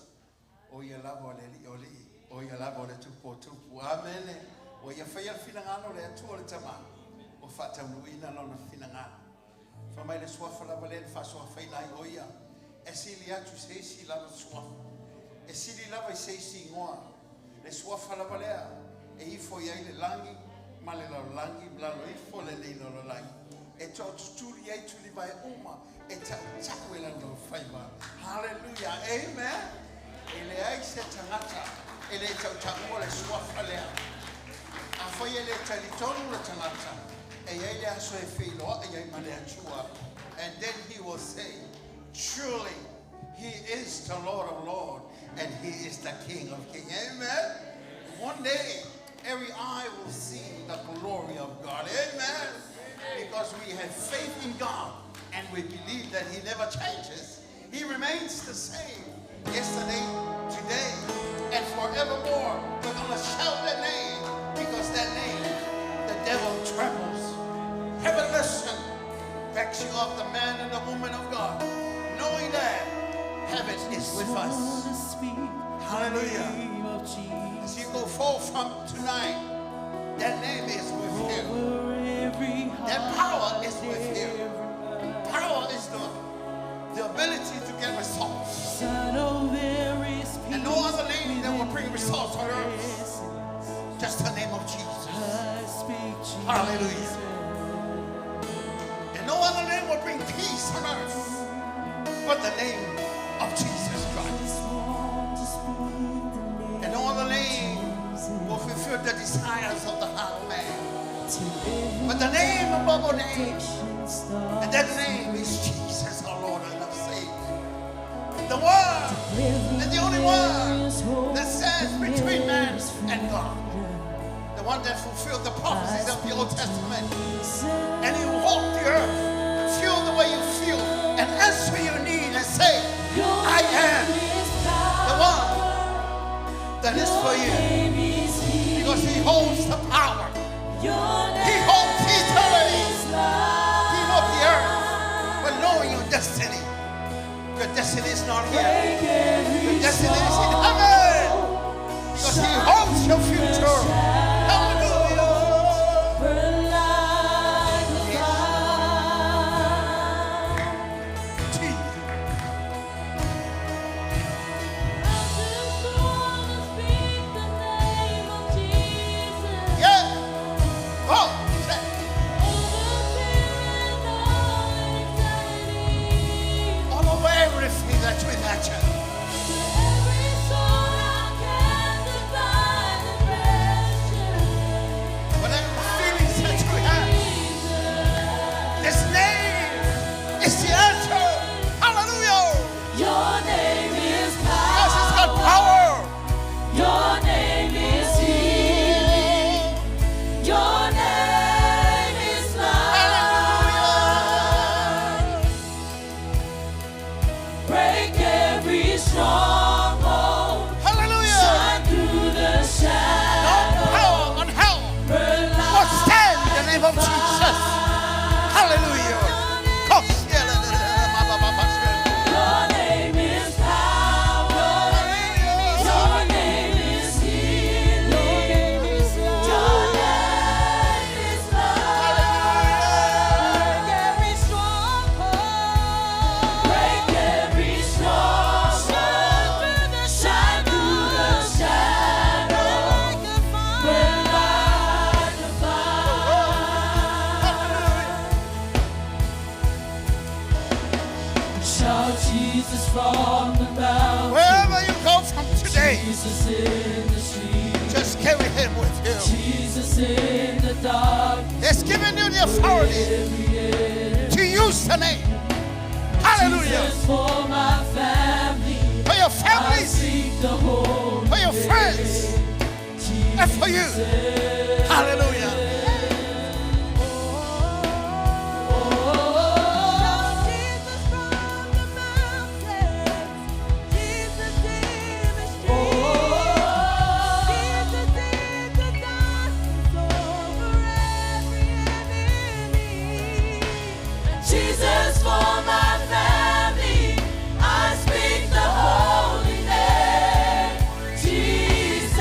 O ia lava o le li o li. O ia lava o le tupu o tupu. Amene. O ia whaia le whinangano le atua le tama. O whataunuina lona whinangano. Whamai le suafa lava le whasoa whaina ai o ia. E sili atu se isi lava suafa. E sili lava i se isi ingoa. Le suafa lava lea. E ifo iai le langi. Ma le lalolangi. Lalo ifo le lei lalolangi. E tō tuturi ai tuli vai uma. E tau tau e lalo whaiwa. Hallelujah. Amen. E le ai se tangata. E le tau tau le suafa lea. A whai e le talitonu le tangata. E iai le aso e whiloa e iai ma le atua. And then he will say, truly, he is the Lord of Lords and he is the King of Kings. Amen. One day, every eye will see the glory of God. Amen. Because we have faith in God and we believe that he never changes. He remains the same yesterday, today, and forevermore. We're going to shout that name because that name, the devil trembles. Heaven listen, backs you up, the man and the woman of God, knowing that heaven is Just with us. wanna speak the Hallelujah. name of Jesus As you go forth from tonight, that name is with you. over every That heart power is with and you. every mind. Power is the ability to get results. I know there is And no peace other name that will bring within results on your earth. presence. Just the name of Jesus. I speak Jesus. Hallelujah. And no other name will bring peace on earth but the name of Jesus Christ. Just want to speak the name And no other name Jesus will fulfill the desires of the heart of man. till every But the name above all names, addiction starts and that name is Jesus, our Lord and our Savior. The one and the only one that stands between man and God. The one that fulfilled the prophecies of the Old Testament. And he walked the earth, feel the way you feel, and answer your need and say, I am the one that is for you. Because he holds the power. He holds eternity. He walked the earth, but knowing your destiny. Your destiny is not here. Your destiny is in heaven. Because he holds your future. Hallelujah. Jesus. Yeah. Oh, say. All over everything that you imagine. Whatever feelings that you have, this name is the answer. Hallelujah. Your name is Because it's got power. power. Your name is healing. Your name is life. Hallelujah. Break every stronghold. Hallelujah. Shine through the No shadows. power on hell Burn will stand in the like name of Jesus. Hallelujah. Your name is power. Your name is healing. Your name is life. Break every stronghold. Break every stronghold. Shine through the shadows. Burn like a fire. Shout Jesus from the mountain. Wherever you go from today, Jesus in the street. just carry him with you. Jesus in the dark. He's given you the authority to use the name. Hallelujah. Jesus for my family. For your I families, seek the holy for your friends, and for you. Hallelujah. Jesus for my family, I speak the holy name, Jesus.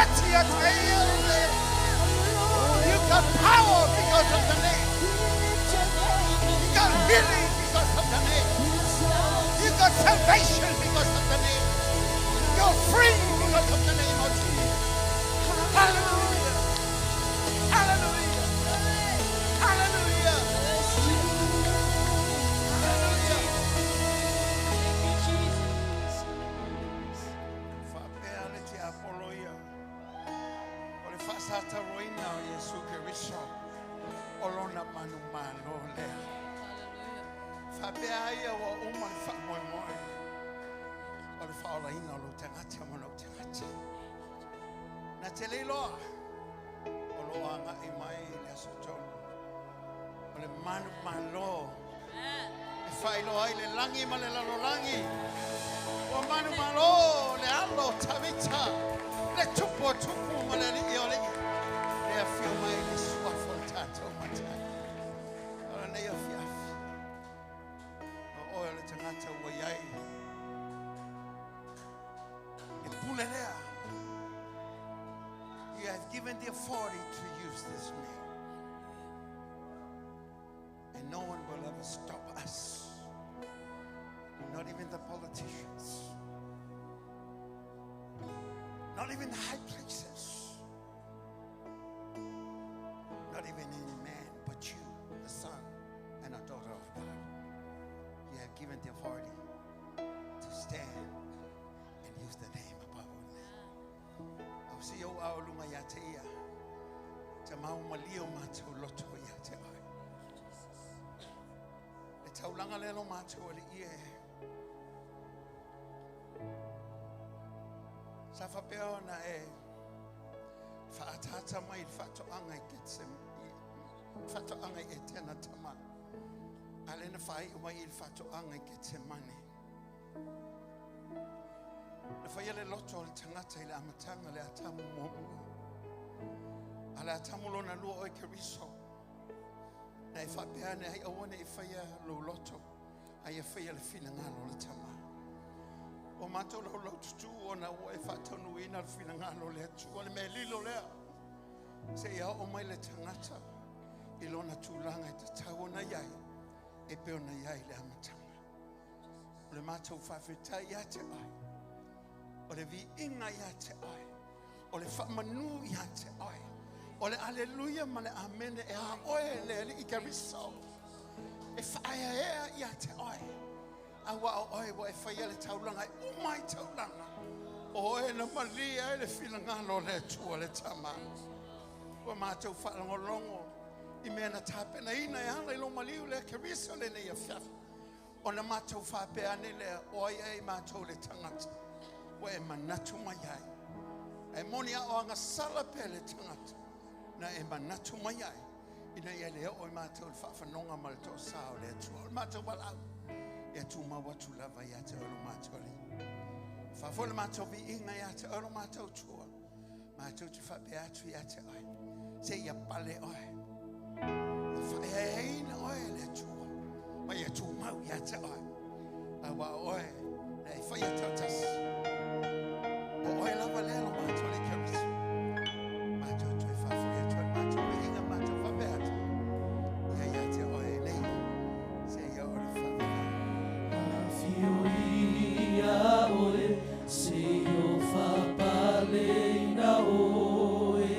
fati ia te ia le. You got power because of the name. You got healing because of the name. You got salvation because of the name. You're free because of the name of Jesus. Hallelujah. Hallelujah. Hallelujah. Hallelujah. Faapea le tiapolo ia. O le faasataroina o Iesu Keriso. O lona manumalo lea. Faapea ia ua uma le faamoemoe. O le faaolaina o lou tagata ma lou tagata. Na te le iloa. O loo agai mai le aso tolu. O le manumalo. E faailoa ai le lagi ma le lalolagi. Ua manumalo le alo o Tavita. Le tupu o tupu ma le alii o alii. Le afio mai le suafa o le tatou matai. O lenei afiafi. O oe o le tagata ua i ai. Le pule lea. You have given the authority to use this name. And no one will ever stop us. Not even the politicians. Not even the high places. Not even any man, but you, the son and a daughter of God. You have given the authority to stand and use the name above all name. Au se ou ao lunga ia te ia. Te mau malio mātou loto ia te ai. Le taulanga le lo mātou ale ie. Sa whapea ona e whaatata mai le whaatoanga i Getsem, whaatoanga i tena tama. A lena whai mai i le whaatoanga i Getsemane. Le whaia le loto o le tangata i le amatanga le atamu muamua. A le atamu lona lua oe Keriso. Na e whaapea ne ai awane e whaia lo loto. Ai e whaia le finangalo le tama. O mātou lau lau tutu o na ua e whaataunuina le finangalo le atua le mea lilo lea. Se ia o mai le tangata i lona tūlanga e te tau ona iai e pe ona iai le amatanga. O le mātou whawhetai ia te ai. O le viinga ia te ai. O le whaamanu ia te ai. O le aleluia ma le amene e a oe le ali i Keriso. E whaea ea ia te ai. A wa o oe wa e whaia le taulanga e umai taulanga. O oe na malia e le filangalo le atua le tama. Ua mātou whaalongolongo i mea na tāpena ina e ala i lo maliu le Keriso le nei afiafi. O na mātou whapea ane lea o ai e mātou le tangata. Ua e manatu mai ai. E moni a o anga sala pe le tangata. Na e manatu mai ai. Ina ia le o i mātou le whawhanonga ma le tō sao le atua. O le mātou walau. Ia tū mau atu lava ia te olo mātou le. Whawhole le mātou vi inga ia te olo mātou tua. Mātou te whapea atu ia te ai. Se ia pale oe. Ia whaeaina oe le atua. Ma ia tū mau ia te ai. A wa oe na e whaia tautasi. O oe lava lea lo mātou le Keriso. Mātou toe whawhai atu ai mātou vi inga mātou whapea atu. Ia ia te oe nei. Se ia o le whawhai. Afio ia oe, se o whapaleina oe,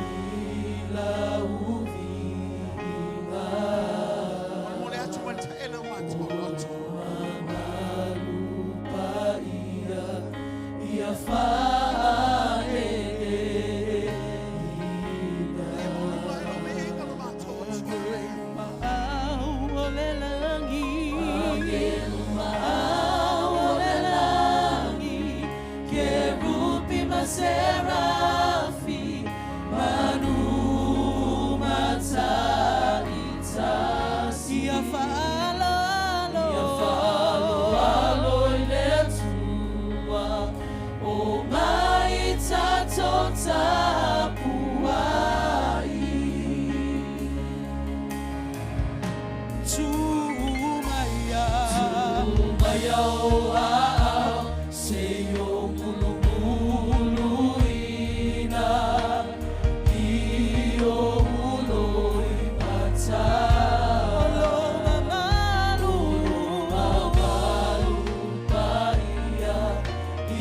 i lau viinga. O le mole atu wan taele o mātou loto. Magalupa ia, ia whae ina. Ia mole mai lo me inga lo mātou atu. Maau o le langi, maau o le langi, kerupi ma serafi, manu mataitasi. Ia faalalo, ia faaloalo i le Atua, o mai tatou tapuai. Tumaya, tumaya o aao, se o mulumulu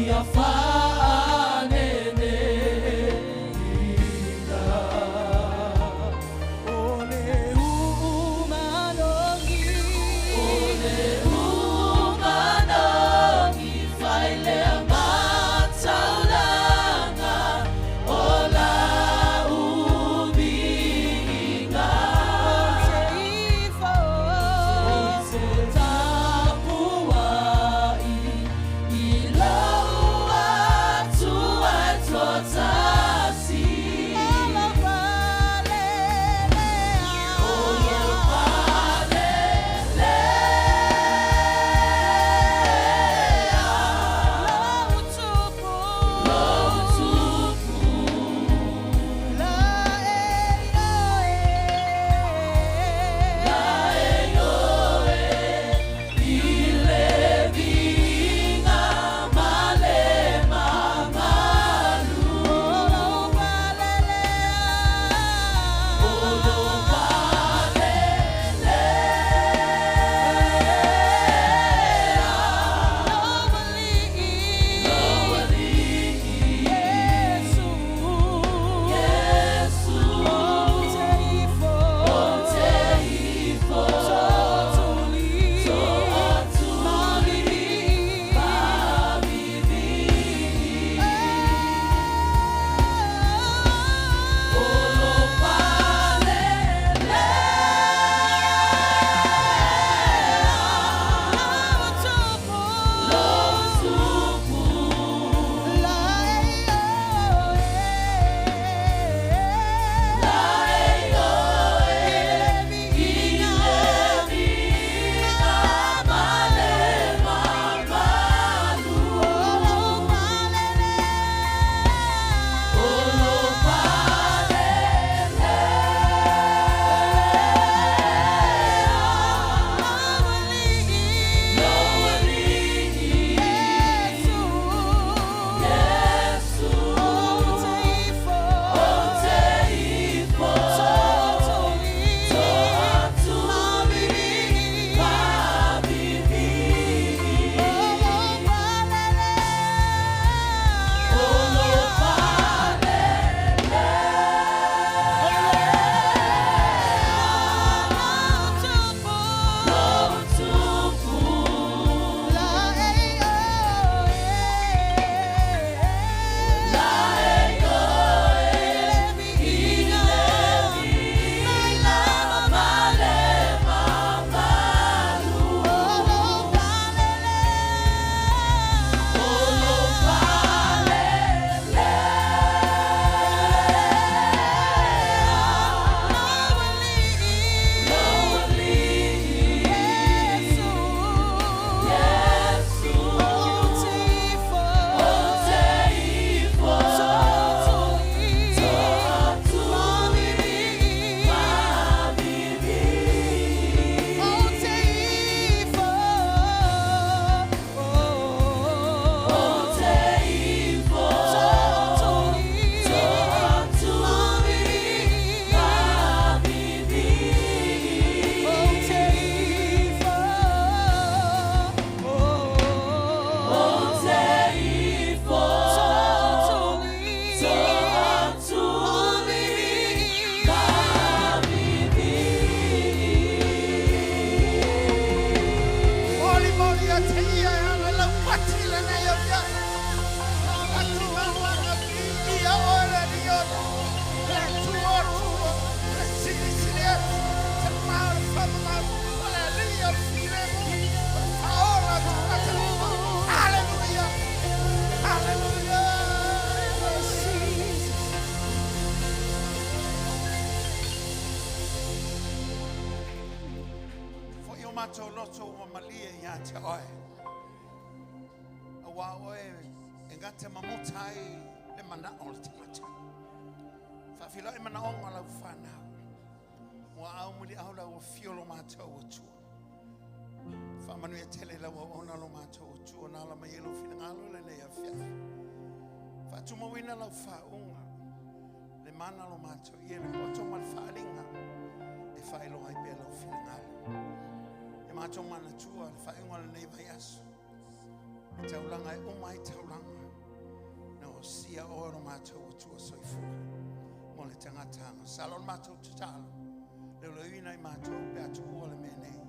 Ia faaneneina. O le uumalogi, o le uumalogi, failea mataulaga, o la umiga. Ou te tapuai, i lou Atua e toatasi. O lou palelea. Lou tupu. La e oe, i le viiga ma le mamalu. O lou palelea. Lou Alii. Iesu. Ou te ifo. Toatuli. Faavivii. O lou palelea. Lou tupu. La e oe, i le viiga ma le mamalu. O lou palelea. Lou Alii. Iesu. Ou te ifo. Toatuli. Faavivii. O lou palelea. Lou tupu. La e oe, i le viiga ma le mamalu. O lou palelea. Lou Alii. Iesu. Ou te ifo. Toatuli. Faavivii. Ou te ifo. Toatuli. Faavivii. Ou te ifo. Toatuli. Faavivii. Moli moli a te ia e ala lau pati le nei o ia. Pati manuanga i ia oe le ni o. Le tua tua, le sili sili atu. Te mao le whamamau, o le ali o le filemu. O le whaora te matalima. Hallelujah! Hallelujah! Fo i o mātou loto ua malie ia te oe. A wā oe e ngate mamota ai le mana o le tangata. Whaafila e mana onga lau whanau. Mua au muli au lau o fio lo mātou o tua. Whamanu e tele lau au ona lo mātou o tua. Nā la mai e lo whina le nei a fiafi. Whaatumawina lau whaunga. Le mana lo mātou i e le poto ma le whaalinga. E whailo ai pē lau whina ngalo. E mātou mana tua le whaunga le nei vai aso. E Le taulaga e uma ai taulaga. Na osia oe lo matou Atua soifua. Mo le tagataga. Sala o le matou tatalo. Leoleoina i matou pe a tuua le mea nei.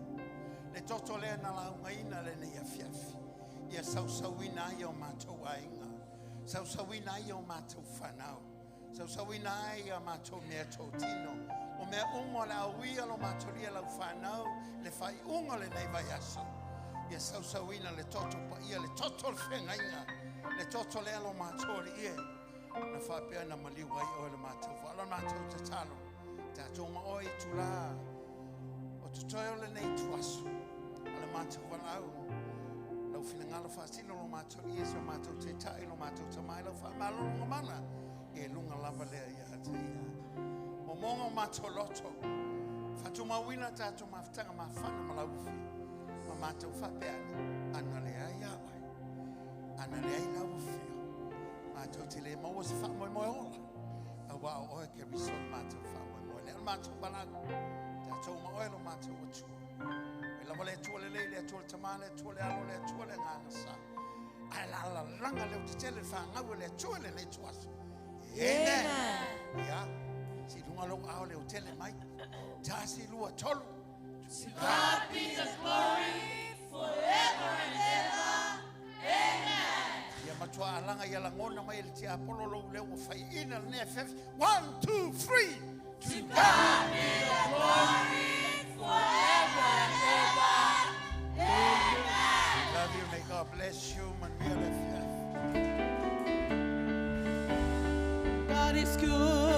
Le toto lea na laugaina lenei afiafi. Ia sausauina ai o matou aiga. Sausauina ai o matou whanau. Sausauina ai o matou mea tōtino. O mea uma le auia lo matou lia lau whanau. Le whai unga le nei vai aso. Ia sausauina le toto pa ia le toto le whengainga. Le toto lea lo matou le ie. Na whapea na maliu ai oe le matou. Whaala matou tatalo. Tātou ma oe i tūlā. O tutoe o le nei tuaso. A le matou walau. Lau whinangalo whaasino lo matou ia se o matou te tai lo matou tamai lau wha mana. E lunga lava lea ia te ia. O monga o matou loto. Whatu mawina tātou mawhitanga mawhana ma laufi. Ma matou whapeane. Ana lea ia oe. Ana lea i lau whio. Matou te le maua se wha moe moe ola. A wā o oe ke riso matou wha moe moe. Lea matou walau. Tātou ma oe lo matou atua. E lava le atua le lei, le atua le tamā, le atua le alo, le atua le nganga sa. Ai la la langa le o te tele wha le atua le nei tuaso. Amen. Ia, si lunga lo ao le o tele mai. Tasi lua tolu. To God be the glory forever and ever. Amen. Ia matua alanga ia langona mai le tia apolo lo leo o whai ina le nea fefi. 1, 2, 3. To God be the glory forever and ever. Amen. Love you. May God bless you. Manuia le fiafi. God is good.